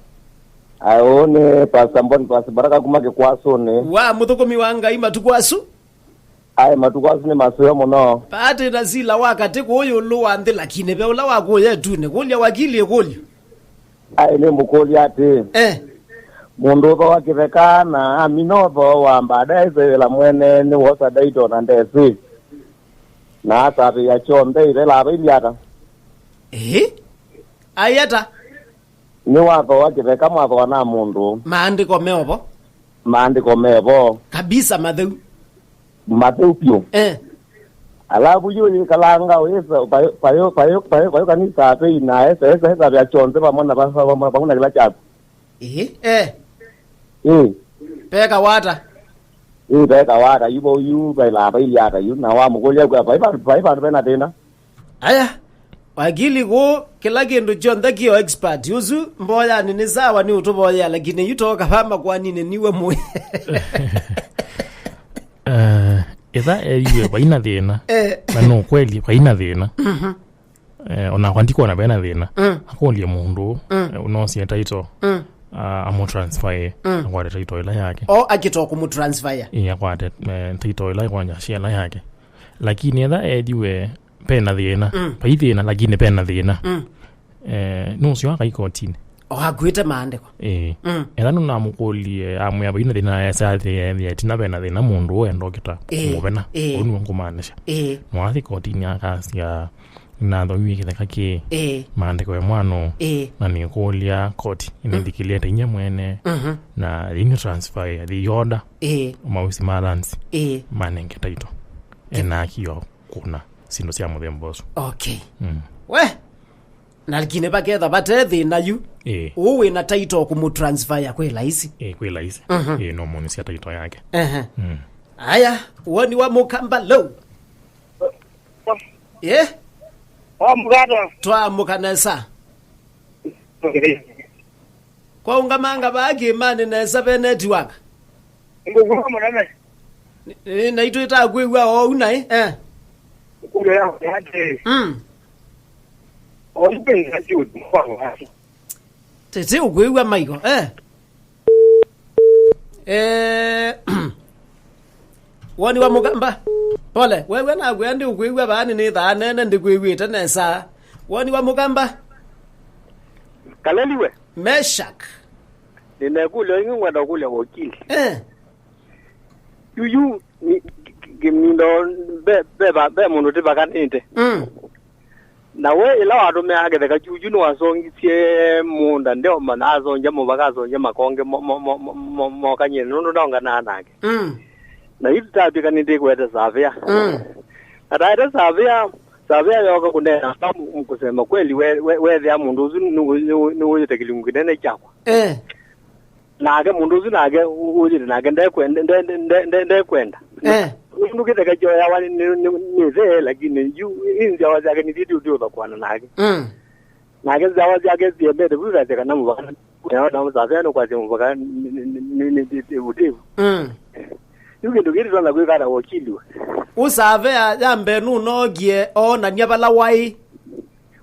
Ayo nĩ Pastor Boniface Baraka kuma Kĩkwasũnĩ. Wa mũthũkũmi wa Ngai matukũ asu. Aĩ, matukũ asu nĩ maseo mũno. Paatĩ na sila wa katĩ kũũ ĩũlũ wa nthĩ, lakini ve ũla wa kũya ĩtunĩ. Kũlya wakili ĩkũlyo. Aĩ nĩmũkũlya atĩĩ, eh, mũndũ ũthooa kĩtheka na amina ũthooa, baadaye aisew'ĩla mwene nĩwosa ndaito na ndesĩ, na asavĩĩa kyonthe ivela availye ata? Ĩĩ. Aĩ ata? Nĩwathooa kĩtheka, mwathooa na mũndũ. Maandĩko meovo. Maandĩko mevo. Kabisa matheu. Matheu vyũ. Eh. Alavu yu yĩkalanga ũyĩsa, payo, payo, payo, payo, payo kanisa apei na esa, esa, esa vya chonze vamwe na va-, va-, va-, vamwe na kĩla kyaku. Ĩĩ, eh. Ĩĩ. Peka wata. Ĩĩ, peka wata, yu vau yu, vaila, vaili ata yu, na wamũkũlya kwa, vai vandu, vai vandu vena thĩna. Aya, wakili kũ, kĩla kĩndũ kyonthe kĩo expert. Ũsu mboyanĩ nĩ sawa, nĩ ũtũvoyea, lakini yu toka va makwaninĩ niwe mũĩ. Eh, ĩtha eeiwe vaina thĩna. Eh. Na no kweli vaina thĩna. Mhm. Eh, onakwa ndikwona vena thĩna. Mm. Akũlye mũndũ, mm, eh, ũnosie title, mm, ah, amũtransfer, mm, akwate title ĩla yake. O akĩtwa kũmũtransfer. Ĩĩ, akwate, eh, title ĩla ĩkwanja share ĩla yake. Lakini ĩtha ethiwe pena thĩna. Mm. Vai thĩna, lakini pena thĩna. Mm. Eh, nũsyo akai kotinĩ. O akuĩte maandĩko. Ĩĩ. Mm. Ethwa nũnamũkũlie, amwĩa vaina thĩna, esa athĩ, ethĩa tina vena thĩna mũndũ ũũ endokita. Ĩĩ. Mũvena. Ĩĩ. Ũu nĩwe ngũmaanisha. Ĩĩ. Mwathi kotinĩ akasya, "Nĩnathomiw'e kĩtheka kĩĩ. Ĩĩ. Maandĩko ya mwana ũũ. Ĩĩ. Na nĩkũlya koti, mm, ĩnĩthikĩlĩte inyia mwene. Mhm. Na yĩnĩ transfer, the order. Ĩĩ. Mausi ma lands. Ĩĩ. Manenge title." Ena haki ya kũna syĩndũ sya mũthemba ũsu. Okay. Mm. We, na lakini vaketha vate thĩna yu. Ĩĩ. Ũũ wĩna title kũmũtransfer kwĩ laisi. Ĩĩ, kwĩ laisi. Mhm. Ĩĩ, no mũnĩsya title yake. Ehe. Mm. Aya, woni wa mũkamba low. Ĩĩ? Wa mũkata. Twaamũka nesa. Okay. Kwaũngamanga vaa kĩĩmanĩ nesa ve network. Ngũkũma mũnene. Nĩ, nĩ, naitũ ĩtakwĩw'a oou naĩ, eh. Kũlya ya yate. Mm. Oyu kwĩnga syũndũ kwa wasi. Tete ũkwĩw'a maiko, eh. Eh, woni wa mũkamba. Pole, wewe nakwĩa ndi ũkwĩw'a vaani nĩ thaa nene ndikwĩw'ĩte nesa. Woni wa mũkamba. Kaleliwe. Meshak. Nĩna ĩkũlyo ĩngĩ ngwenda kũlya wakili. Eh. Yuyu, ni, ki-, ki-, kĩmindo, ve, ve va-, ve mũndũ tĩvakanĩte. Mm. Na we ĩla watũmĩaa kĩtheka kyuyu nĩwasongisye mũũnda ndeoma na asongya mũvaka asongya makonge mo-, mo-, mokany'e nũndũ ndaũnganaa nake. Mm. Na yu tũtatw'ĩka nĩndĩkwete savĩa. Mm. Na taete savĩa, savĩa yoka kũneena, "Kusema kweli, we, we, wethĩa mũndũ ũsu nĩwĩ-, nĩwĩ-, nĩwĩyĩte kĩlungu kĩnene kyakwa." Eh. Nake mũndũ ũsu nake ũ-, ũyĩte nake ndekwenda, nde-, nde-, nde-, nde-, ndekwenda. Eh. Nũndũ kĩtheka kyoyawa nĩ, nĩ, nĩ, nĩ ĩthe, lakini yu, ĩ nzyawa syake nĩsyĩtĩ ũtĩ ũthokwana nake. Mm. Nake nzyawa syake siendete vu, kasya kana mũvaka, na mũsasya nũkwasya mũvaka nĩ, nĩ, nĩ, nĩ, nĩ, nĩ, nĩ ũtĩvu. Mm. Yu kĩndũ kĩĩ tũtonya kwĩka ata wakili we? Ũsavea ya mbee nũnookie oonany'a vala waĩ.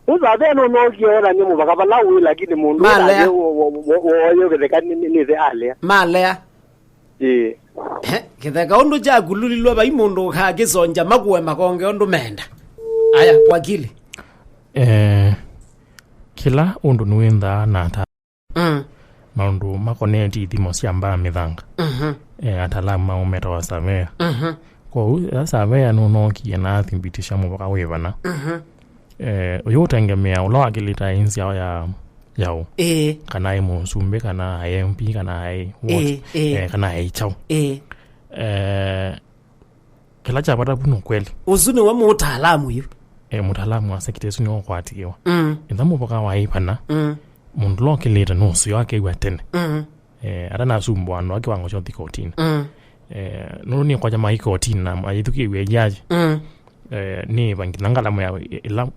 Ũsavea nũnookie oonany'a mũvaka vala ũĩ, lakini mũndũ malea. Ũtavye wo-, wo-, wo-, wooye kĩtheka nĩ, nĩ, nĩ ĩthe alea. Malea. Ĩĩ. Eh, kĩtheka ũndũ kyakululilwe vai mũndũ ũkakĩsongya makũe makonge ũndũ menda. Aya, wakili. Eh, kĩla ũndũ nĩwĩnthaa na ata- Mm. Maũndũ makonetye ithimo sya mbaa mĩthanga. Mhm. Eh, ataalamu maũ metawa surveyor. Mhm. Kwoou, ĩla surveyor nũnookie na athibitisha mũvaka wĩ vana. Mhm. Eh, ũyũ ũtengemea ũla wakĩlĩta ĩ nzyawa ya, ya ũ. Ĩĩ. Kana aĩ mũsumbĩ, kana aĩ M P, kana aĩ what, ĩĩ, ĩĩ, eh, kana aĩ kyaũ. Ĩĩ. Eh, Kĩla kya vata vu nĩ ũkweli. Ũsu nĩwe mũtaalamu yu. E, mũtaalamu wa sekita ĩsu nĩwe ũkwatĩĩwa. Mm. Ĩtha mũvaka waĩ vana, mm, mũndũ ũla ũkĩlĩte nũseo akew'a tene. Mm. E, atanasumbũa andũ a kĩwango kya ũthi kotinĩ. Mm. E, nũndũ nĩkwakya maĩ kotinĩ na mayĩthukĩĩw'a jaji. Mm. E, nĩ va nginya ngalama ya ĩla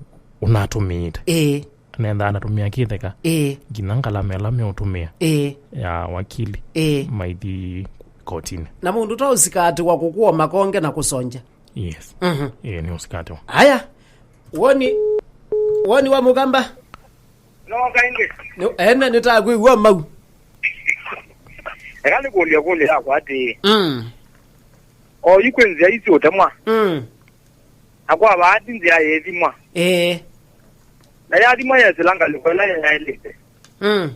ũnatũmĩĩte. Ĩĩ. Nenda anatũmĩa kĩtheka. Ĩĩ. Nginya ngalama ĩla meũtũmĩa. Ĩĩ. Ya wakili. Ĩĩ. Maithi kotinĩ. Na mũndũ ta ũsikatĩwa kũkũa makonge na kũsongya. Yes. Mhm. Ĩĩ, nĩ ũsikatĩwa. Aya. Woni, woni wa mũkamba? No kaingĩ. Nĩ, ene nĩtakwĩw'a mau. Eka nĩkũlya kũlya yakwa atĩĩ. Mm. Oyu kwĩ nzĩa isi ũtemwa. Mm. Na kwa vaati nzĩa yĩthimwa. Ĩĩ. Na yathimwa yesĩla ngalĩko ĩla yaĩlĩte. Mm.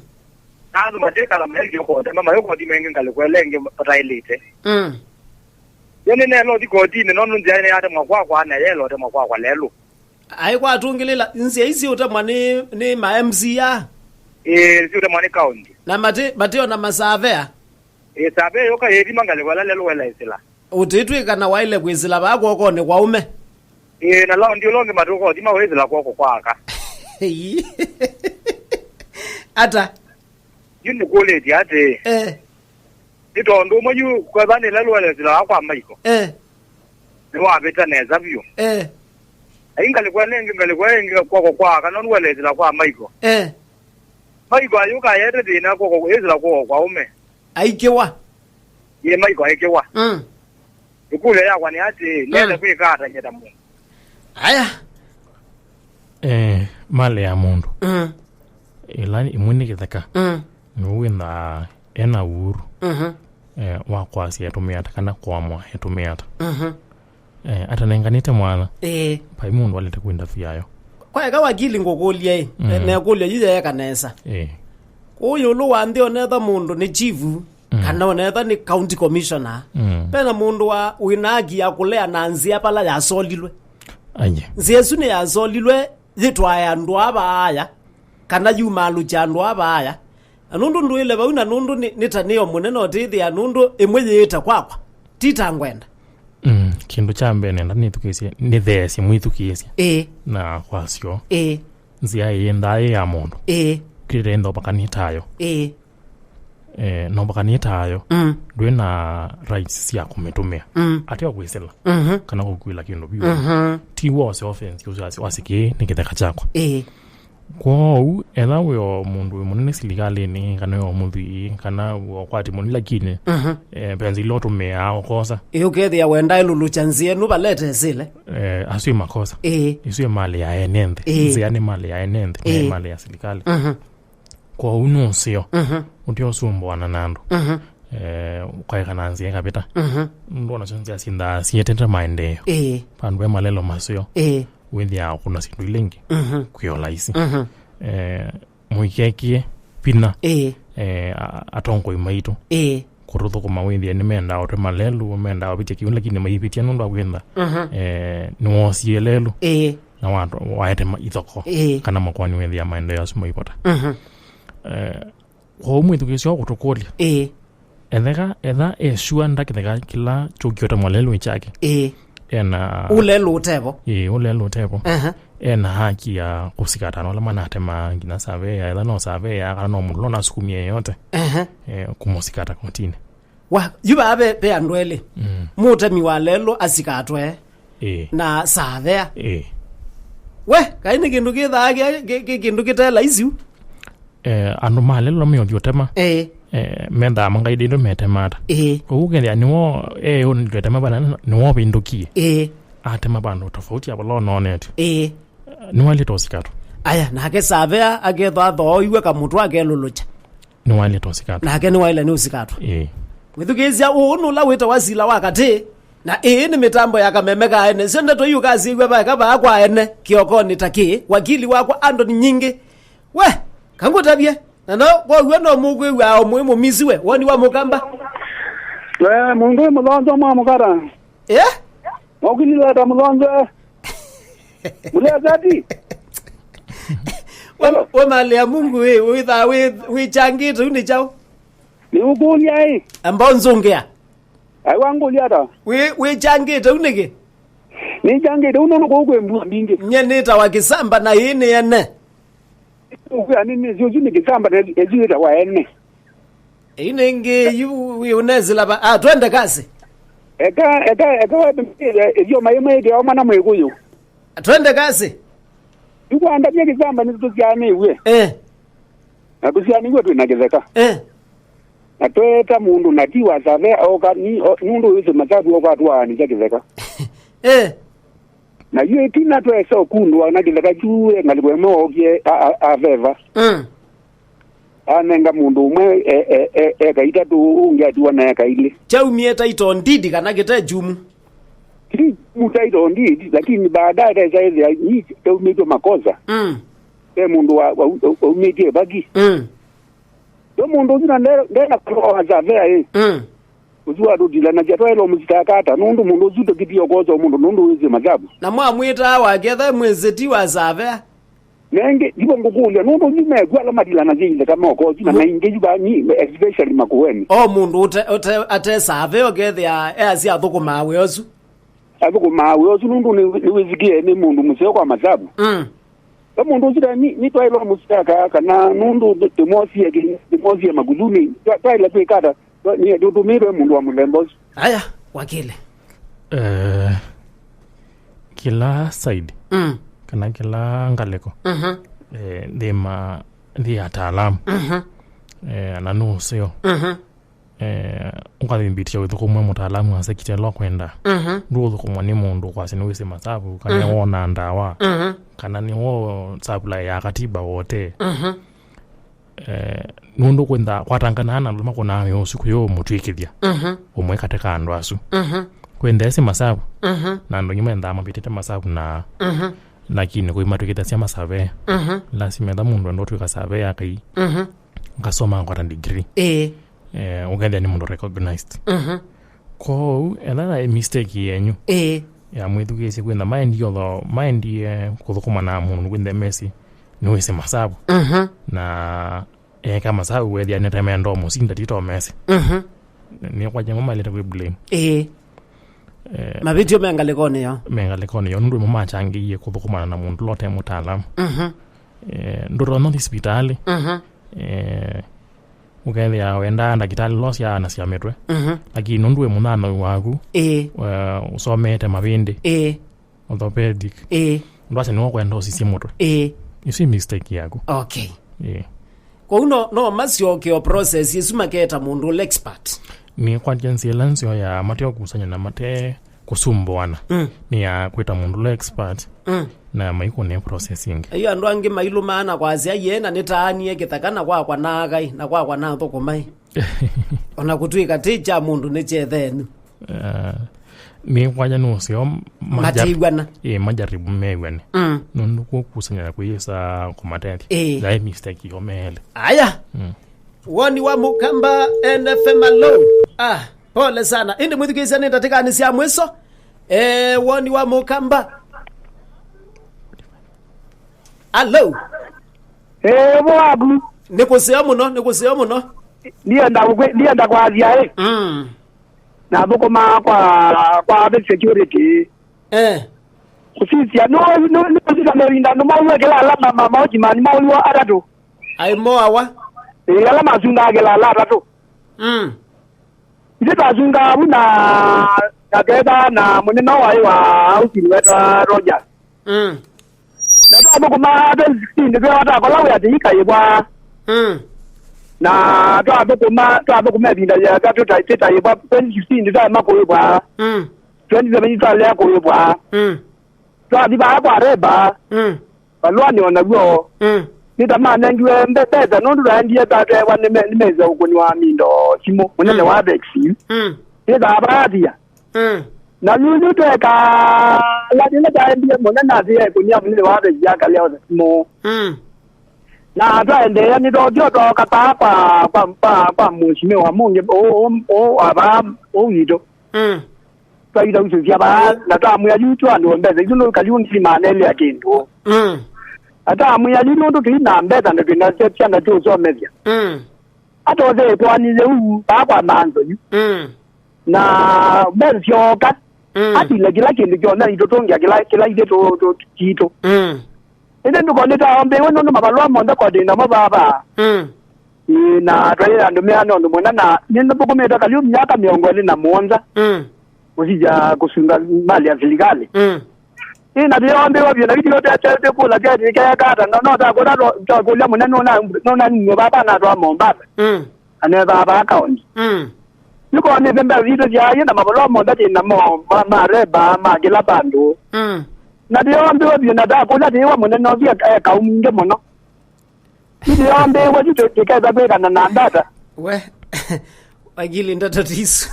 Na andũ matikala mailye kũtema, mayũkũthi mengĩ ngalĩko ĩla ĩngĩ vataĩlĩte. Mm. Yo nĩneela ũthi kotinĩ, nũndũ nzĩa nĩyatemwa kwakwa, na yeela ũtemwa kwakwa lelũ. Aĩ kwatũngĩlĩla nzĩa isi ũtemwa nĩ, nĩ ma M C A? Ĩĩ, siũtemwa nĩ kaunti. Na mati, mationa masavea? Ĩĩ, savea yũka yĩthima ngalĩko ĩla lelũ wela ĩsĩla. Ũtĩtw'ĩka na waĩle kwĩsĩla vaa kw'okonĩ kwa ũme. Ĩĩ, na laundi ũla ũngĩ matũka ũthima wĩsĩla kw'oko kwa aka. Ĩĩ. Ata? Yu nĩkũlĩtye atĩĩ, eh, nĩ tondũ ũmwe yu kwetha nĩ lelũ wela ĩsĩla vaa kwa Maiko. Eh. Nĩwavĩta nesa vyũ. Eh. Ai ngalĩko ĩla ĩngĩ, ngalĩko ĩla ĩngĩ kw'oko kwa aka, no nĩwela ĩsĩla kwa Maiko. Eh. Maiko ayũka ayete thĩna kw'oko, ĩsĩla kw'oko kwa ũme. Aikĩwa? Yĩ Maiko aikĩwa. Mm. Ĩkũlyo yakwa nĩ atĩĩ, nĩenda, mm, kwĩka ata nyie ta mũndũ? Aya. Eh, malĩ ya mũndũ. Mm. Ĩla ĩmwe nĩ kĩtheka. Mm. Nĩwĩthaa ena uhuru, mhm, eh, wa kwasya etũmĩa ata kana kũamũa etũmĩa ata. Mhm. Eh, atanenganĩte mwana. Ĩĩ. Vai mũndũ alĩte kwĩnda viayo. Kwa eka wakili ngũkũlya ĩ, mm, na ĩkũlyo yu yeeka nesa. Ĩĩ. Kũu ĩũlũ wa nthĩ onetha mũndũ nĩ chief, mm, kana onetha nĩ county commissioner. Mm. Pena mũndũ wa wĩna haki ya kũlea na nzĩa pala yasolilwe. Aye. Nzĩa ĩsu nĩyasolilwe yĩtwae andũ aa vaaya, kana yumaalũkya andũ aa vaaya. Na nũndũ ndũĩle vau, na nũndũ nĩ, nĩ ta nĩyo mũnene ũtĩthĩa, nũndũ ĩmwe yĩĩta kwakwa, ti ta ngwenda. Mm, kĩndũ kya mbee nenda nĩthukĩĩsye, nĩtheesye mwĩthukĩĩsya. Ĩĩ. Na kwasyo. Ĩĩ. Nzĩa ĩĩ ndaĩ ya mũndũ. Ĩĩ. Kĩte nthopaka nĩ tayo. Ĩĩ. Eh, no mpaka nĩ tayo. Mm. Ndwĩ na rights sya kũmĩtũmĩa. Mm. Ate wa kwĩsĩla. Mhm. Kana kũkuĩla kĩndũ vyũ. Mhm. Ti wose offense ũsu wasi, wasi kĩĩ nĩ kĩtheka kyakwa. Ĩĩ. Kwoou, etha wĩ o mũndũ wĩ mũnene silikalĩnĩ, kana wĩ o mũthwii, kana wĩ o kwati mũnene, lakini, mhm, eh, penzi ilo tũmĩaa ũkosa. Ĩ, ũkethĩa wenda ĩlũlũkya nzĩa ĩno valete ĩsĩle. Eh, asu ĩ makosa. Ĩĩ. Isu ĩ mali ya ene nthĩ. Ĩĩ. Nzĩa nĩ mali ya ene nthĩ, ĩĩ, nĩ mali ya silikalĩ. Mhm. Kwoou nũseo, mhm, ũtiosumbũana na andũ. Mhm. Eh, ũkaeka na nzĩa ĩkavĩta. Mhm. Nũndũ onasyo nzĩa sindaa sietete maendeeo. Ĩĩ. Vandũ ve malelo maseo. Ĩĩ. Wĩthĩaa kũna syĩndũ ila ingĩ, mhm, kwĩ o laisi. Mhm. Eh, mũikekie vinya. Ĩĩ. Eh, a-, atongoi maitũ. Ĩĩ. Kũtũthũkũma wĩthĩe nĩmendaa ũtema lelũ, mendaa ũvĩtya kĩu, lakini maivĩtya nũndũ wa kwĩtha, mhm, eh, nĩwoosie lelũ, ĩĩ, na wa-, waete ma-, ithoko, ĩĩ, kana makoani wĩthĩa maendeeo asu maivota. Mhm. Eh, kwoou mwĩthukĩĩsya wa kũtũkũlya. Ĩĩ. Etheka, etha esua nda kĩtheka kĩla kyũkie ũtemwa lelũ nĩ kyake. Ĩĩ. Ena ũlelũ ũtevo. Ĩĩ, ũlelũ ũtevo. Aha. Ena haki ya kũsikatana ũla manatemaa nginya savea, etha no savea, kana no mũndũ ũla ũnasukumie yeyote. Aha. Eh, kũmũsikata kotini. Wa, yu vaa ve, ve andũ elĩ. Mm. Mũtemi wa lelũ asikatwe. Ĩĩ. Na savea. Ĩĩ. We, kai nĩ kĩndũ kĩthaa kĩ, kĩ, kĩ, kĩndũ kĩte laisi u. Eh, andũ ma lelũ meũthi ũtema. Ĩĩ. Eh, mendaa mangaidĩndũ metemata. Ĩĩ. Ũu kethĩa nĩwo eũnĩtwetema vana nĩwo vĩndũkie. Ĩĩ. Atema vandũ tofauti ya vala ũnonetwe. Ĩĩ. Nĩwailĩte ũsikatwa. Aya, nake savea akethwa athooiwe kamũtwe akelũlũkya. Nĩwailĩte ũsikatwa. Nake nĩwaile nĩ ũsikatwa. Ĩĩ. Mwĩthukĩĩsya, ũũ nũla wĩtawa sila wa katĩ, na ĩĩ nĩ mĩtambo ya kameme ka ene. Syo ndeto iu ũkasiĩw'a vaeka vaa kwa ene kĩokonĩ ta kĩĩ, wakili wakwa Anthony Nyingĩ. We, kangũtavye, na no, kwoguo no mũkwĩw'a o mwĩ mũmisiwe, woni wa mũkamba? We, mũndũ wĩ mũthonzo mwa mũkara. Eh? Mwaũkililata mũthonzo. Mũlesati. We, we malĩ ya Mungu wĩ, wĩthaa wĩ, wĩkyangĩte, u nĩ kyaũ? Nĩũkũlya ĩ? Amba ũnzũngĩa. Ai wangũlya ata? Wĩ, wĩkyangĩte, u nĩkĩ? Nĩkyangĩte, u nũndũ kũu kwĩ mbua mbingĩ. Nye nĩtawa kĩsamba na ĩĩ nĩ ene. Ũkwĩa nĩ nĩsĩ ũsu nĩ kĩsamba na ĩsu ĩtawa ene. Ĩĩ nĩngĩ yu wĩ ũnesĩla va. Ah, twende kasi. Eka, eka, eka wetũmĩĩe ĩthyomo yĩmwe ĩkĩaũma na mwĩkũyũ. Twende kasi. Yu kwandavya kĩsamba nĩtũsyaanĩw'e. Eh. Na tũsyaanĩw'e twĩ na kĩtheka. Eh. Na tweeta mũndũ na ti wa savea oka, ni, o, nũndũ wĩsĩ masavu oka atwaanĩsya kĩtheka. Eh. Na yu ĩtina twesa ũkundwa na kĩtheka kyu e ngalĩko ĩmwe ookie a, a, aveva. Mm. Anenga mũndũ ũmwe e, e, e, eka itatũ, ũngĩ atiwa na eka ilĩ. Kyaumie title deed kana kĩte kyumu? Ti kyumu title deed, lakini baadaye tesa ĩthĩa ni kyaumĩtwe makosa. Mm. Ve mũndũ wa- wa- wa- waumĩtye vaki. Mm. Yo mũndũ ũsu na nde- ndena kũloa wa savea ĩ. Mm. Ũsu watũtilanasya twaĩlwa mũsitaka ata, nũndũ mũndũ ũsu tũkĩtie ũkosa mũndũ nũndũ wĩsĩ masavu. Na mwamwĩtaa waketha mwĩsĩ ti wa savea? Nengĩ, ivo ngũkũlya, nũndũ yu mekw'a ala matilanasya itheka mokosi, na Mu- maingĩ yu va- ni- especially Makueni. O mũndũ ũte- ũte- ate savea ũkethĩa easya athũkũmaa wĩa ũsu. Athũkũmaa wĩa ũsu nũndũ nĩ- nĩwĩsikie nĩ mũndũ mũseo kwa masavu. Mm. Ve mũndũ ũsu ta ni- nĩtwaĩlwa mũsitaka kana nũndũ tũmosie kĩ- tũmosie makuthunĩ, twa- twaĩla twĩkata, twa- nĩ- tũtũmĩtwe mũndũ wa mũlemba ũsu. Aya, wakili. Eh, kĩla side, Mm. kana kĩla ngalĩko, Mhm. eh, nthĩ ma- nthĩ ya ataalamu. Mhm. Eh, na nĩ ũseo. Mhm. Eh, ũkathimbitisha wĩthũkũmwe mũtaalamu asekitela kwenda. Mhm. Ndũũthũkũmwa nĩ mũndũ kwasya nĩwĩsĩ masavu, kana Mhm. wona ndawa, Mhm. kana nĩwo supply ya katiba wote. Mhm. Eh, nũndũ kwenda kwatangana na luma kũnaa wĩ ũsu kũyũ mũtwĩkĩthya. Mhm. Ũmwe katĩ ka andũ asu. Mhm. Kwenda esi masavu. Mhm. Na andũ angĩ mendaa mavĩtĩte masavu na Mhm. lakini kwĩ matwĩkĩthasya masave. Mhm. Lasima etha mũndũ enda ũtwĩka save ya kai. Mhm. Ngasoma ngwata degree. Ĩĩ. Eh, ũkethĩa nĩ mũndũ recognized. Mhm. Kwoou etha na mistake yenyu Ĩĩ. ya mwĩthukĩĩsye kwĩna maendie otho maendie kũthũkũma na mũndũ kwĩnthe mesi nĩwĩsĩ masavu Mhm. na eka masavu wethĩa nĩtemenda mũsinda tito mesi Mhm. nĩkwakya ng'o malĩte kwĩ blame Ĩĩ. Eh, Mavĩtyo me ngalĩkonĩ yo. Me ngalĩkonĩ yo nũndũ ĩmo machangĩie kũthũkũmana na mũndũ lote mũtaalamu Mhm. Eh, ndũtonya ũthi sipitalĩ Mhm. Eh, ũkethĩa wendaa ndakĩtalĩ lo syaanasya mĩtwe Mhm. Lakini nũndũ wĩ mũnyanyaũ waku Ĩĩ. eh, ũsomete mavĩndĩ Ĩĩ. Orthopedic Ĩĩ. Ndwasya nĩwe kwenda ũsisye mũtwe Ĩĩ. Isu mistake yaku Okay. Eh. Kwoou no, no masyoke o process ĩsu maketa mũndũ ũla expert. Nĩkwatya nzĩa ĩla nzeo ya mate ũkusany'a na mate kũsumbũana Mm. Nĩ ya kwĩta mũndũ ũla expert Mm. Na maikũne process ĩngĩ. Yu andũ angĩ mailũmaa na kwasya yĩĩ na nĩtaanie kĩthaka na kwakwa naakai na kwakwa nathũkũmai. Ona kũtw'ĩka ti kya mũndũ nĩ kyethenu. Ah, nĩ kwanya nĩ ũseo maja- Matĩw'ana. Ĩ, majaribu mew'ane Mm. Nũndũ kũkusanya na kwĩyĩsa kũmatethya Ĩ. Yaĩ mistake yo meele. Aya. Mm. Woni wa Mũkamba N F M, alo. Ah, pole sana. Ĩndĩ mwĩthukĩĩsya nĩ ndatĩkanĩ sya mwĩso. Eh, woni wa Mũkamba. Alo. Eh, bo waku. Nĩ kũseo mũno, nĩ kũseo mũno. Ndienda kũkwĩ- ndienda kwathia ĩ. Mm. Na thũkũma kwa kwa the security. Eh. Kusisia no no no sika merinda no mau kila alama ma mauji mani mau atatu. Ai mo awa. Eh, alama sunga kila ala atatu. Mm. Ithe tasunga abu na na ketha na mũnene waĩ wa ausini wetwa Rogers. Mm. Na twathũkũma twenty sixteen nĩtwewata kola wĩa tĩikaĩvwa. Mm. Na twathũkũma twathũkũma ĩvinda yĩasa tũtaĩvwa twenty sixteen nĩtwaema kũĩvwa. Mm. Twenty seventeen twalea kũĩvwa. Mm. Twathi vaa kwa reba. Mm. Valũanĩ o naw'o. Mm. Nĩ ta manengiwe mbe- mbesa nũndũ twaendie twatewa nĩ me- nĩ mesa ũkũni wa mindo simũ mũnene Mm. wa Apex. Mm. Nĩ ta vaathia. Mm. Na yu yu tweka la nĩla twaendie mũnene athia ĩkũnia mũnene wa Apex akalea simũ. Mm. Na twaendeea nĩtookie twaoka paa kwa kwa kwa, kwa mũsimĩ wa mũngĩ ũ- ũ- ũ- wa vaa ũ witũ. Mm. Twaita ucio cia vaa na twamwĩa yu tu andũ mbesa isu nũkali ũndili manelea kĩndũ. Mm. Atamwĩa yu nũndũ tũi na mbesa na twĩna syana tũsomethya. Mm. Atose ĩtwani yeu vaa kwa manzo yu. Mm. Na mbesa syoka Mm. Atile kĩla kĩndũ kyonthe itũtũngĩa kĩla kĩla ithe tũ- tũ- titũ. Mm. Ĩndĩ ndũkonĩta ombĩwe nũndũ mavalũa monthe koti namo vava. Mm. Ĩĩ, na twaĩ andũ meana ũndũ mũna na nĩnĩthũkũmĩte kaliu myaka mĩongo ĩlĩ na mũonza Mm. Kũsisya kũsunga mali ya silikalĩ. Mm. Ĩĩ, na tĩyombĩwa vyũ na ithyĩ ũtetete kũla kyatĩkekata no no takũla twakũlya mũnene nũnanimwe vava natwa Mombasa. Mm. Anethaa vaa kaũnti. Mm. Nĩkonete mbesa sitũ syaĩ na mavalũa monthe tĩ namo ma- ma reba ma kĩla vandũ. Mm. Na tĩyombĩwe vyũ na takũla tĩwa mũnene ũsu eka- eka ũmingĩ mũno. Nĩtĩyombĩwe tu tũ- tũkesa kwĩkana na ndata. We. Wakili ndoto tisu.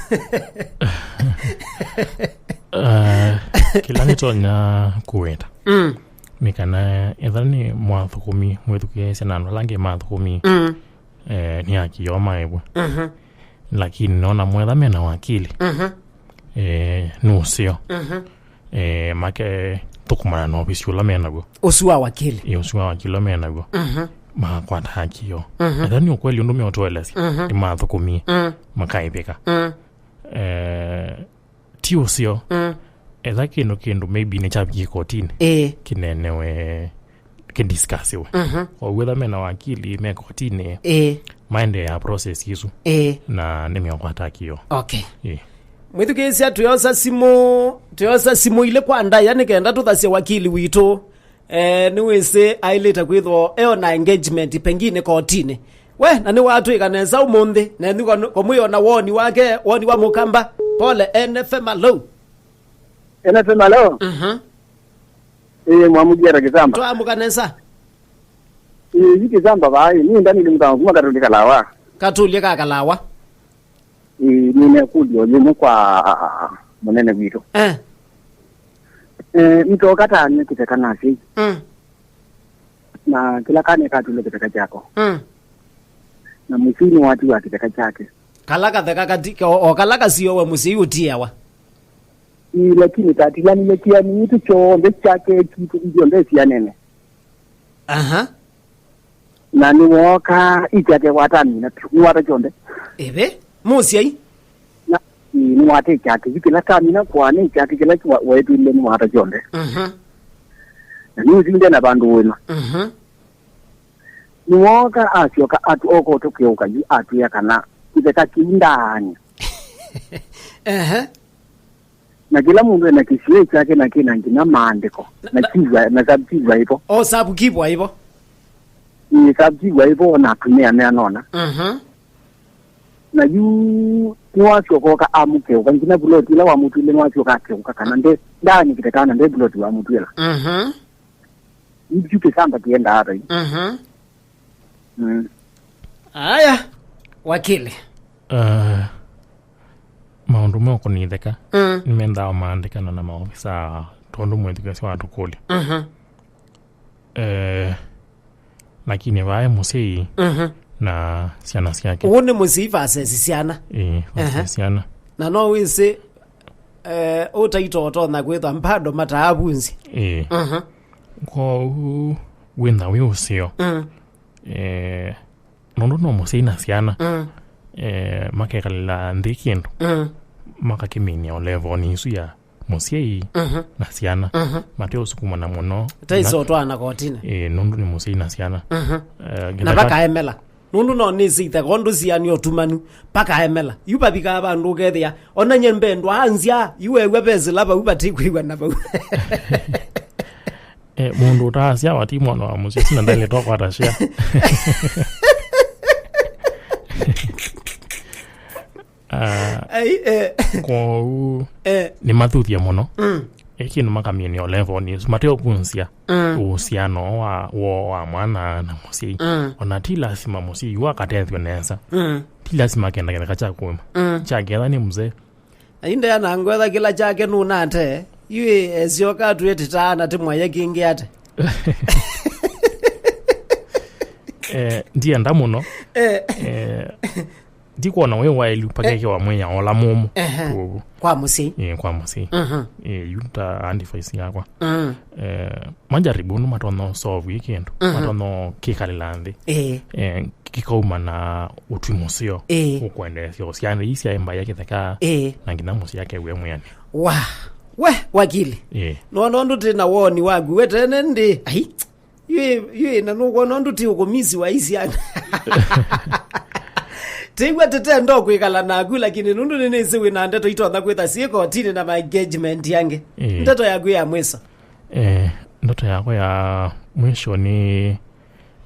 Ah, kĩla nĩtonya kũweta Mm. Nĩ kana ethĩwa nĩ mwathũkũmi, mwĩthukĩĩsya na andũ ala angĩ mathũkũmi, Mm. eh, nĩ haki yoo maĩvwe. Mhm. Lakini nona mwetha mena wakili, Mhm. eh, nĩ ũseo. Mhm. Eh, make thũkũmana na ovisi ũla menaw'o. Ũsu wa wakili. Ĩ, ũsu wa wakili ũla menaw'o. Mhm. Makwata haki yoo. Mhm. Ethĩwa nĩ ũkweli ũndũ meũtũelesya, Mhm. nĩmathũkũmie, Mm. makaĩvĩka. Mm. Eh, ti ũseo. Mm. Etha kĩndũ, kĩndũ maybe nĩ kyavikie kotini. Ĩĩ. Kĩnenewe, kĩdiskasiwe. Mhm. Kwoou etha mena wakili me kotini, Ĩĩ. Maendeea process isu. Ĩĩ. Na nĩmeũkwata kĩo. Okay. Ĩĩ. Mwĩthukĩĩsya, twĩosa simũ, twĩosa simũ ilĩ kwa ndaĩa nĩ kenda tũthasye wakili witũ. Eh, nĩwĩsĩ aĩlĩte kwĩthwa eo na engagement pengine kotini. We, na nĩwatwĩka nesa ũmũnthĩ, na ethĩwa kũmwĩona woni wake, woni wa Mũkamba. Pole, N F M, hello. N F M, hello. Mhm. Ĩĩ, mwamũkiata Kĩsamba. Twamũka nesa. Ĩĩ, yu Kĩsamba vai, nĩ Daniel Mũtanga kuma Katũlĩ Kalawa. Katũlĩ ka Kalawa. Ĩĩ, nĩna ĩkũlyo yĩmwe kwa mũnene witũ. Eh. Eh, nĩtoka tanywe kĩtheka na asyai. Mm. Na kĩla kana katũlĩ kĩtheka kyako. Mm. Na mũsyai nĩwatiwa kĩtheka kyake. Kala katheka kati, o, o kala kasiowe mũsyai ũtiawa. Ĩĩ, lakini tatilanile kĩani nitũ kyonthe kyake kitũ ithyonthe syanene. Aha. Na nĩwooka ikyake watamina tu, nĩwata kyonthe. Ĩve, mũsyai? Na, ĩĩ, nĩwata ikyake, yu kĩla tamina kwa nĩ ikyake kĩla wa-, waĩtwĩlile nĩwata kyonthe. Mhm. Na nĩũsinde na vandũ wĩna. Mhm. Nĩwooka asyoka atu-, oka ũtũkĩũka yu atwĩa kana kĩtheka kĩu ndaany'a. Ehe. Na kĩla mũndũ ena kĩsiĩĩ kyake na kĩna nginya maandĩko. Na, na, chief, na sub chief aivo. O sub chief aivo. Ĩĩ, sub chief aivo na atumĩa meanona. Mhm. Na yu nĩwasyoka oka amũkĩũka nginya vuloti ĩla wamũtwĩle nĩwasyoka akĩũka kana nde, ndaany'a kĩtheka na nde vuloti wamũtwĩla. Mhm. Yu Kĩsamba kĩendaa ata yu. Mhm. Mm. Aya, wakili. Uh, maũndũ meũkũnĩtheka, Mm. nĩmendaa maandĩkana na maovisa tondũ mwĩthukĩĩsya watũkũlya. Mhm. Eh, lakini vae mũsyai Mhm. na syana syake. Ũũ nĩ mũsyai versus syana. Ĩĩ, Ehe. versus syana. Na no wĩsĩ, eh, ũtaito ũtonya kwĩthwa mbado mataavunzi. Ĩĩ. Mhm. Kwoou wĩna wĩ ũseo. Mm. Eh, nũndũ no mũsyai na syana. Mm. Eh, makekalĩla nthĩ kĩndũ. Mm. Makakĩmĩnĩa o level-nĩ isu ya mũsyai Mhm. na syana. Mhm. Mate ũsukumana mũno. Taisotwana kotini. Eh, nũndũ nĩ mũsyai na syana. Mhm. Eh, Na ngetha ka- vakaemela. Nũndũ no nĩsĩ itheka ũndũ siani ũtumanu. Vakaemela. Yu vavikaa vandũ ũkethĩa. Ona nye mbendwa anzya. Yu wew'a vesila vau vatikwĩw'a na vau. Eh, mũndũ ũtaasyawa ti mwana wa mũsyĩ, sina ndalĩ twakwata share. Ah, Ai, eh. Kwoou, Eh. nĩmathuthya mũno. Mm. Eh, kĩndũ makamĩnĩa o level-nĩ isu, mateũvunzya Mm. ũhusiano wa, woo wa mwana na mũsyai. Mm. Ona ti lasima mũsyai yu akatethw'e nesa. Mm. Ti lasima akenda kĩtheka kya kũĩma. Mm. Kyaketha nĩ mzee. Aindea na ngwetha kĩla kyake nũnate. Yu ĩ, esyoka atwĩe tĩtaa na tĩmwaye kĩngĩ ate. Eh, ndienda mũno. Eh. Eh, ndikwona wĩ waĩlu pakekewa mwĩao ũla mũmũ. Ehe. Kwoou. Kwa mũsyai. Eh, kwa mũsyai. Mhm. Eh, yu ta advice yakwa. Mm. Eh, majaribu nĩ matonya ũsolve ĩ kĩndũ. Mhm. Matonya kĩkalĩla nthĩ. Eh. Eh, kĩkauma na ũtwi mũseo Ĩĩ. Ũkwendeesya ũsyana ii syaĩ mbaĩa kĩtheka Ĩĩ. Na nginya mũsyai akew'e mwĩanĩo. Wa we wakili Ĩĩ. Nona ũndũ tĩ na woni waku we tene ndĩ ai yũĩ yũĩ na nũkwona ũndũ ti ũkũmisi wa isyana tĩw'a tĩtenda kwĩkala naku lakini nũndũ nĩnĩsĩ wĩ na ndeto itonya kwĩtha syĩ kotini na ma engagement yangĩ Ĩĩ. Ndeto yaku ya mwĩso Eh, ndoto yakwa ya mwisho nĩ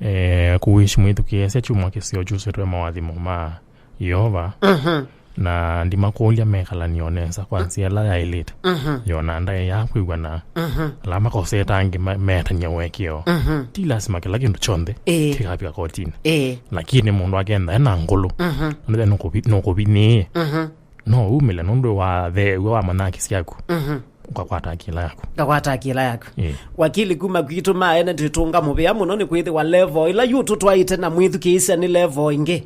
eh, kũwishi mwĩthukĩĩsya kyumwa kĩseo kyusĩtwe mawathimo ma Yeova. Mhm. Na ndimakũlya mekalanie o nesa kwa nzĩa ĩla yaĩlĩte. Mhm. Yona ndaĩa ya kwĩw'ana Mhm. ala makosete angĩ ma- meetany'a ũekeo. Mhm. Ti lasima kĩla kĩndũ kyonthe Ĩĩ. Kĩkavika kotini. Ĩĩ. Lakini mũndũ akenda ena ngũlũ. Mhm. Nũkũvi- nũkũvinĩĩe. Mhm. No umĩle nũndũ wa theew'a wa manyaki syaku. Mhm. Ũkakwata akila yaku. Ngakwata akila yaku. Ĩĩ. Wakili kuma kwitũ ma ene twĩtũnga mũvea mũno nĩ kwĩthĩwa level ĩla yu tũtwaĩte na mwĩthukĩĩsya nĩ level ĩngĩ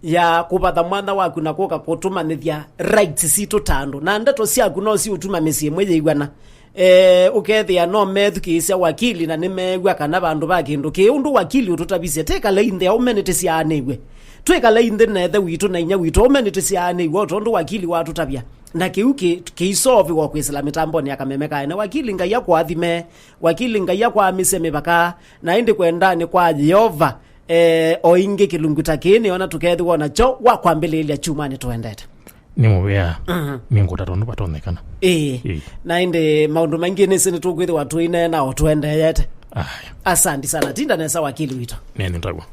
ya kũvatha mwanya waku na kũka kũtũmanyĩthya rights sitũ ta andũ. Na ndeto syaku no siũtuma mĩsyĩ ĩmwe yĩiw'ana. Eh, ũkethĩa no methukĩĩsya wakili na nĩmeew'a kana vandũ va kĩndũ kĩ ũndũ wakili ũtũtavisye, tĩkalei nthĩ aume nĩtĩsyaanĩw'e. Twĩkalei nthĩ na ĩthe witũ na inya witũ aume nĩtĩsyaanĩw'e o tondũ wakili watũtavya. Na kĩu kĩ-, kĩisoviwa kwĩsĩla mĩtambonĩ ya kameme ka ene. Wakili Ngai akũathime, wakili Ngai akwamĩsye mĩvaka, na ĩndĩ kwendanĩ kwa Yeova, eh, o ĩngĩ kĩlungu ta kĩĩ nĩona tũkethĩwa nakyo wa kwambĩlĩĩlya kyumwanĩ tũendete. Nĩ mũvea, mhm, nĩ ngũta tondũ vatonyekana. Ĩĩ. Ĩĩ. Na ĩndĩ maũndũ maingĩ nĩsĩ nĩtũkwĩthĩwa tũineena o tũendeete. Aya. Asanti sana. Tinda nesa wakili witũ. Nene ntagwa.